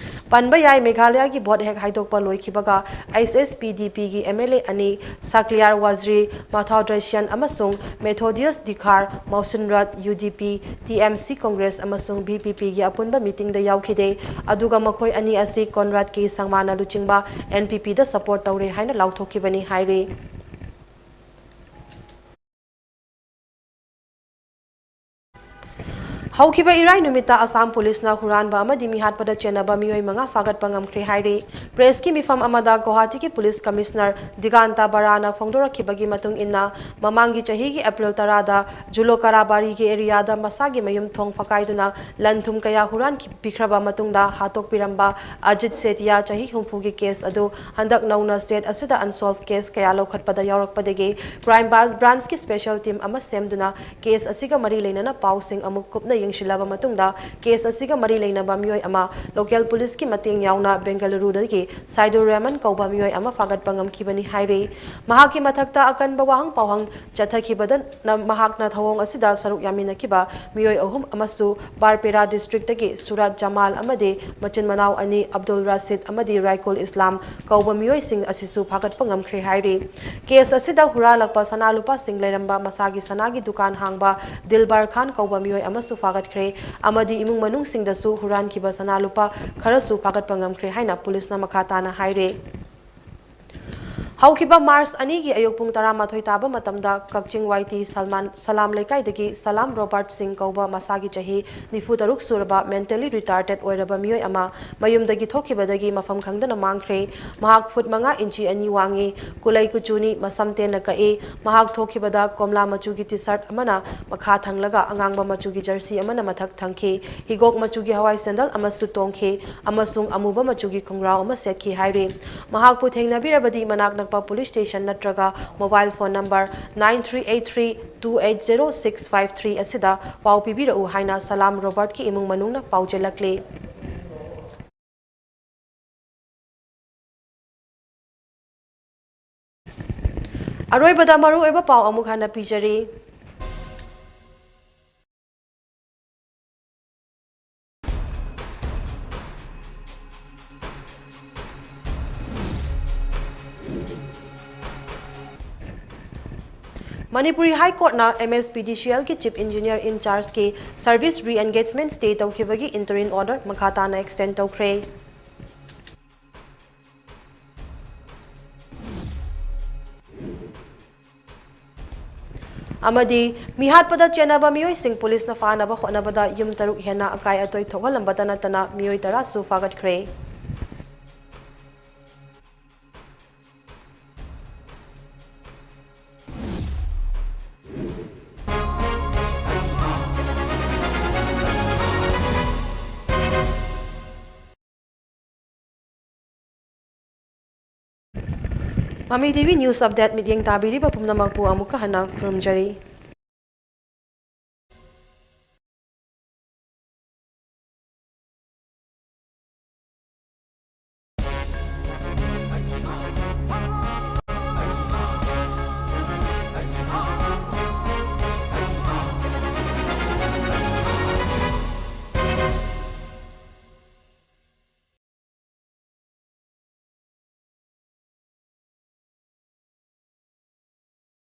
ꯄꯟꯕ ꯌꯥꯏ, ꯃꯦꯘꯥꯂꯌꯒꯤ ꯚꯣꯠ ꯍꯦꯛ ꯍꯥꯏꯗꯣꯛꯄ ꯂꯣꯏꯈꯤꯕꯒ HSPDPꯒꯤ MLA ꯑꯅꯤ ꯁꯥꯀ꯭ꯂꯤꯌꯥꯔ ꯋꯥꯖ꯭ꯔꯤ, ꯃꯥꯊꯥꯎ ꯗ꯭ꯔꯦꯁꯤꯌꯟ ꯑꯃꯁꯨꯡ ꯃꯦꯊꯣꯗꯤꯌꯁ ꯗꯤꯈꯥꯔ, ꯃꯧꯁꯤꯟꯔꯠ, UDP, TMC, ꯀꯣꯡꯒ꯭ꯔꯦꯁ ꯑꯃꯁꯨꯡ VPPꯒꯤ ꯑꯄꯨꯟꯕ ꯃꯤꯇꯤꯡꯗ ꯌꯥꯎꯈꯤꯗꯦ꯫ ꯑꯗꯨꯒ ꯃꯈꯣꯏ ꯑꯅꯤ ꯑꯁꯤ ꯀꯣꯟꯔꯥꯗ ꯀꯦ ꯁꯪꯃꯥꯅ ꯂꯨꯆꯤꯡꯕ NPPꯗ ꯁꯄꯣꯔꯠ ꯇꯧꯔꯦ ꯍꯥꯏꯅ ꯂꯥꯎꯊꯣꯛꯈꯤꯕꯅꯤ ꯍꯥꯏꯔꯤ꯫ ꯍꯧꯈꯤꯕ ꯏꯔꯥꯏ ꯅꯨꯃꯤꯠꯇ ꯑꯁꯥꯝ ꯄꯨꯂꯤꯁꯅ ꯍꯨꯔꯥꯟꯕ ꯑꯃꯗꯤ ꯃꯤꯍꯥꯠꯄꯗ ꯆꯦꯟꯅꯕ ꯃꯤꯑꯣꯏ ꯃꯉꯥ ꯐꯥꯒꯠꯄ ꯉꯝꯈ꯭ꯔꯦ ꯍꯥꯏꯔꯤ꯫ ꯄ꯭ꯔꯦꯁꯀꯤ ꯃꯤꯐꯝ ꯑꯃꯗ ꯒꯨꯋꯥꯍꯥꯇꯤꯒꯤ ꯄꯨꯂꯤꯁ ꯀꯃꯤꯁꯅꯔ ꯗꯤꯒꯥꯟꯇ ꯕꯔꯥꯅ ꯐꯣꯡꯗꯣꯔꯛꯈꯤꯕꯒꯤ ꯃꯇꯨꯡ ꯏꯟꯅ, ꯃꯃꯥꯡꯒꯤ ꯆꯍꯤꯒꯤ ꯑꯦꯄ꯭ꯔꯤꯜ ꯇꯔꯥꯗ ꯖꯨꯂꯣꯀꯥꯔꯥꯕꯥꯔꯤꯒꯤ ꯑꯦꯔꯤꯌꯥꯗ ꯃꯁꯥꯒꯤ ꯃꯌꯨꯝ ꯊꯣꯡ ꯐꯀꯥꯏꯗꯨꯅ ꯂꯟ ꯊꯨꯝ ꯀꯌꯥ ꯍꯨꯔꯥꯟꯈꯤ-, ꯄꯤꯈ꯭ꯔꯕ ꯃꯇꯨꯡꯗ ꯍꯥꯠꯇꯣꯛꯄꯤꯔꯝꯕ ꯑꯖꯤꯠ ꯁꯦꯇꯤꯌꯥ, ꯆꯍꯤ ꯍꯨꯝꯐꯨꯒꯤ ꯀꯦꯁ ꯑꯗꯨ ꯍꯟꯗꯛ ꯅꯧꯅ ꯁ꯭ꯇꯦꯠ ꯑꯁꯤꯗ ꯑꯟꯁꯣꯜꯚ ꯀꯦꯁ ꯀꯌꯥ ꯂꯧꯈꯠꯄꯗ ꯌꯥꯎꯔꯛꯄꯗꯒꯤ ꯀ꯭ꯔꯥꯏꯝ ꯕ꯭ꯔꯥꯟ-, ꯕ꯭ꯔꯥꯟꯁꯀꯤ ꯁ꯭ꯄꯦꯁꯦꯜ ꯇꯤꯝ ꯑꯃ ꯁꯦꯝꯗꯨꯅ ꯀꯦꯁ ꯑꯁꯤꯒ ꯃꯔꯤ ꯂꯩꯅꯅ ꯄꯥꯎꯁꯤꯡ ꯑꯃꯨꯛ ꯀꯨꯞꯅ ꯌꯦꯡꯁꯤꯜꯂꯕ ꯃꯇꯨꯡꯗ, ꯀꯦꯁ ꯑꯁꯤꯒ ꯃꯔꯤ ꯂꯩꯅꯕ ꯃꯤꯑꯣꯏ ꯑꯃ ꯂꯣꯀꯦꯜ ꯄꯨꯂꯤꯁꯀꯤ ꯃꯇꯦꯡ ꯌꯥꯎꯅ ꯕꯦꯡꯒꯂꯨꯔꯨꯗꯒꯤ ꯁꯥꯏꯗꯨꯔ ꯔꯦꯍꯃꯟ ꯀꯧꯕ ꯃꯤꯑꯣꯏ ꯑꯃ ꯐꯥꯒꯠꯄ ꯉꯝꯈꯤꯕꯅꯤ ꯍꯥꯏꯔꯤ꯫ ꯃꯍꯥꯛꯀꯤ ꯃꯊꯛꯇ ꯑꯀꯟꯕ ꯋꯥꯍꯪ ꯄꯥꯎꯍꯪ ꯆꯠꯊꯈꯤꯕꯗꯅ ꯃꯍꯥꯛꯅ ꯊꯧꯑꯣꯡ ꯑꯁꯤꯗ ꯁꯔꯨꯛ ꯌꯥꯃꯤꯟꯅꯈꯤꯕ ꯃꯤꯑꯣꯏ ꯑꯍꯨꯝ ꯑꯃꯁꯨ ꯕꯥꯔꯄꯦꯔꯥ ꯗꯤꯁꯇ꯭ꯔꯤꯛꯇꯒꯤ ꯁꯨꯔꯥꯠ ꯖꯃꯥꯜ ꯑꯃꯗꯤ ꯃꯆꯤꯟ ꯃꯅꯥꯎ ꯑꯅꯤ ꯑꯕꯗꯨꯜ ꯔꯥꯁꯤꯗ ꯑꯃꯗꯤ ꯔꯥꯏꯀꯨꯜ ꯏꯁꯂꯥꯝ ꯀꯧꯕ ꯃꯤꯑꯣꯏꯁꯤꯡ ꯑꯁꯤꯁꯨ ꯐꯥꯒꯠꯄ ꯉꯝꯈ꯭ꯔꯦ ꯍꯥꯏꯔꯤ꯫ ꯀꯦꯁ ꯑꯁꯤꯗ ꯍꯨꯔꯥꯜꯂꯛꯄ ꯁꯅꯥ ꯂꯨꯄꯥꯁꯤꯡ ꯂꯩꯔꯝꯕ ꯃꯁꯥꯒꯤ ꯁꯅꯥꯒꯤ ꯗꯨꯀꯥꯟ ꯍꯥꯡꯕ ꯗꯤꯜꯕꯥꯔ ꯈꯥꯟ ꯀꯧꯕ ꯃꯤꯑꯣꯏ ꯑꯃꯁꯨ ꯐꯥꯒꯠꯈ꯭ꯔꯦ ꯑꯃꯗꯤ ꯏꯃꯨꯡ ꯃꯅꯨꯡꯁꯤꯡꯗꯁꯨ ꯍꯨꯔꯥꯟꯈꯤꯕ ꯁꯅꯥ ꯂꯨꯄꯥ ꯈꯔꯁꯨ ꯐꯥꯒꯠꯄ ꯉꯝꯈ꯭ꯔꯦ ꯍꯥꯏꯅ ꯄꯨꯂꯤꯁꯅ ꯃꯈꯥ ꯇꯥꯅ ꯍꯥꯏꯔꯤ꯫ ꯍꯧꯈꯤꯕ ꯃꯥꯔꯆ ꯑꯅꯤꯒꯤ ꯑꯌꯨꯛ ꯄꯨꯡ ꯇꯔꯥꯃꯥꯊꯣꯏ ꯇꯥꯕ ꯃꯇꯝꯗ ꯀꯛꯆꯤꯡ ꯋꯥꯏꯇꯤ ꯁꯜꯃꯥꯟ, ꯁꯂꯥꯝ ꯂꯩꯀꯥꯏꯗꯒꯤ ꯁꯂꯥꯝ ꯔꯣꯕꯥꯔꯠ ꯁꯤꯡ ꯀꯧꯕ ꯃꯁꯥꯒꯤ ꯆꯍꯤ ꯅꯤꯐꯨ ꯇꯔꯨꯛ ꯁꯨꯔꯕ mentally retarded ꯑꯣꯏꯔꯕ ꯃꯤꯑꯣꯏ ꯑꯃ ꯃꯌꯨꯝꯗꯒꯤ ꯊꯣꯛꯈꯤꯕꯗꯒꯤ ꯃꯐꯝ ꯈꯪꯗꯅ ꯃꯥꯡꯈ꯭ꯔꯦ꯫ ꯃꯍꯥꯛ ꯐꯨꯠ ꯃꯉꯥ ꯏꯟꯆꯤ ꯑꯅꯤ ꯋꯥꯡꯉꯤ, ꯀꯨꯂꯩ ꯀꯨꯆꯨꯅꯤ, ꯃꯁꯝ ꯇꯦꯟꯅ ꯀꯛꯏ꯫ ꯃꯍꯥꯛ ꯊꯣꯛꯈꯤꯕꯗ ꯀꯣꯝꯂꯥ ꯃꯆꯨꯒꯤ ꯇꯤ ꯁꯥꯔꯠ ꯑꯃꯅ ꯃꯈꯥ ꯊꯪꯂꯒ ꯑꯉꯥꯡꯕ ꯃꯆꯨꯒꯤ ꯖꯔꯁꯤ ꯑꯃꯅ ꯃꯊꯛ ꯊꯪꯈꯤ꯫ ꯍꯤꯒꯣꯛ ꯃꯆꯨꯒꯤ ꯍꯋꯥꯏ ꯁꯦꯟꯗꯜ ꯑꯃꯁꯨ ꯇꯣꯡꯈꯤ ꯑꯃꯁꯨꯡ ꯑꯃꯨꯕ ꯃꯆꯨꯒꯤ ꯈꯣꯡꯒ꯭ꯔꯥꯎ ꯑꯃ ꯁꯦꯠꯈꯤ ꯍꯥꯏꯔꯤ꯫ ꯃꯍꯥꯛꯄꯨ ꯊꯦꯡꯅꯕꯤꯔꯕꯗꯤ ꯃꯅꯥꯛ ꯅꯛꯄ ꯄꯨꯂꯤꯁ ꯁ꯭ꯇꯦꯁꯟ ꯅꯠꯇ꯭ꯔꯒ mobile phone number nine three eight three two eight zero six five three ꯑꯁꯤꯗ ꯄꯥꯎ ꯄꯤꯕꯤꯔꯛꯎ ꯍꯥꯏꯅ ꯁꯂꯥꯝ ꯔꯣꯕꯥꯔꯠꯀꯤ ꯏꯃꯨꯡ ꯃꯅꯨꯡꯅ ꯄꯥꯎꯖꯦꯜꯂꯛꯂꯤ꯫ ꯑꯔꯣꯏꯕꯗ ꯃꯔꯨꯑꯣꯏꯕ ꯄꯥꯎ ꯑꯃꯨꯛ ꯍꯟꯅ ꯄꯤꯖꯔꯤ꯫ ꯃꯅꯤꯄꯨꯔꯤ ꯍꯥꯏ ꯀꯣꯔꯠꯅ MSPDCLꯒꯤ Chief Engineer in Chargeꯀꯤ service re-engagement stay ꯇꯧꯈꯤꯕꯒꯤ interim order ꯃꯈꯥ ꯇꯥꯅ extend ꯇꯧꯈ꯭ꯔꯦ꯫ ꯑꯃꯗꯤ ꯃꯤꯍꯥꯠꯄꯗ ꯆꯦꯟꯅꯕ ꯃꯤꯑꯣꯏꯁꯤꯡ ꯄꯨꯂꯤꯁꯅ ꯐꯥꯅꯕ ꯍꯣꯠꯅꯕꯗ ꯌꯨꯝ ꯇꯔꯨꯛ ꯍꯦꯟꯅ ꯑꯀꯥꯏ ꯑꯇꯣꯏ ꯊꯣꯛꯍꯜꯂꯝꯕꯇ ꯅꯠꯇꯅ ꯃꯤꯑꯣꯏ ꯇꯔꯥꯁꯨ ꯐꯥꯒꯠꯈ꯭ꯔꯦ꯫ ꯃꯃꯤ TV news update ꯃꯤꯠꯌꯦꯡ ꯇꯥꯕꯤꯔꯤꯕ ꯄꯨꯝꯅꯃꯛꯄꯨ ꯑꯃꯨꯛꯀ ꯍꯟꯅ ꯈꯨꯔꯨꯝꯖꯔꯤ꯫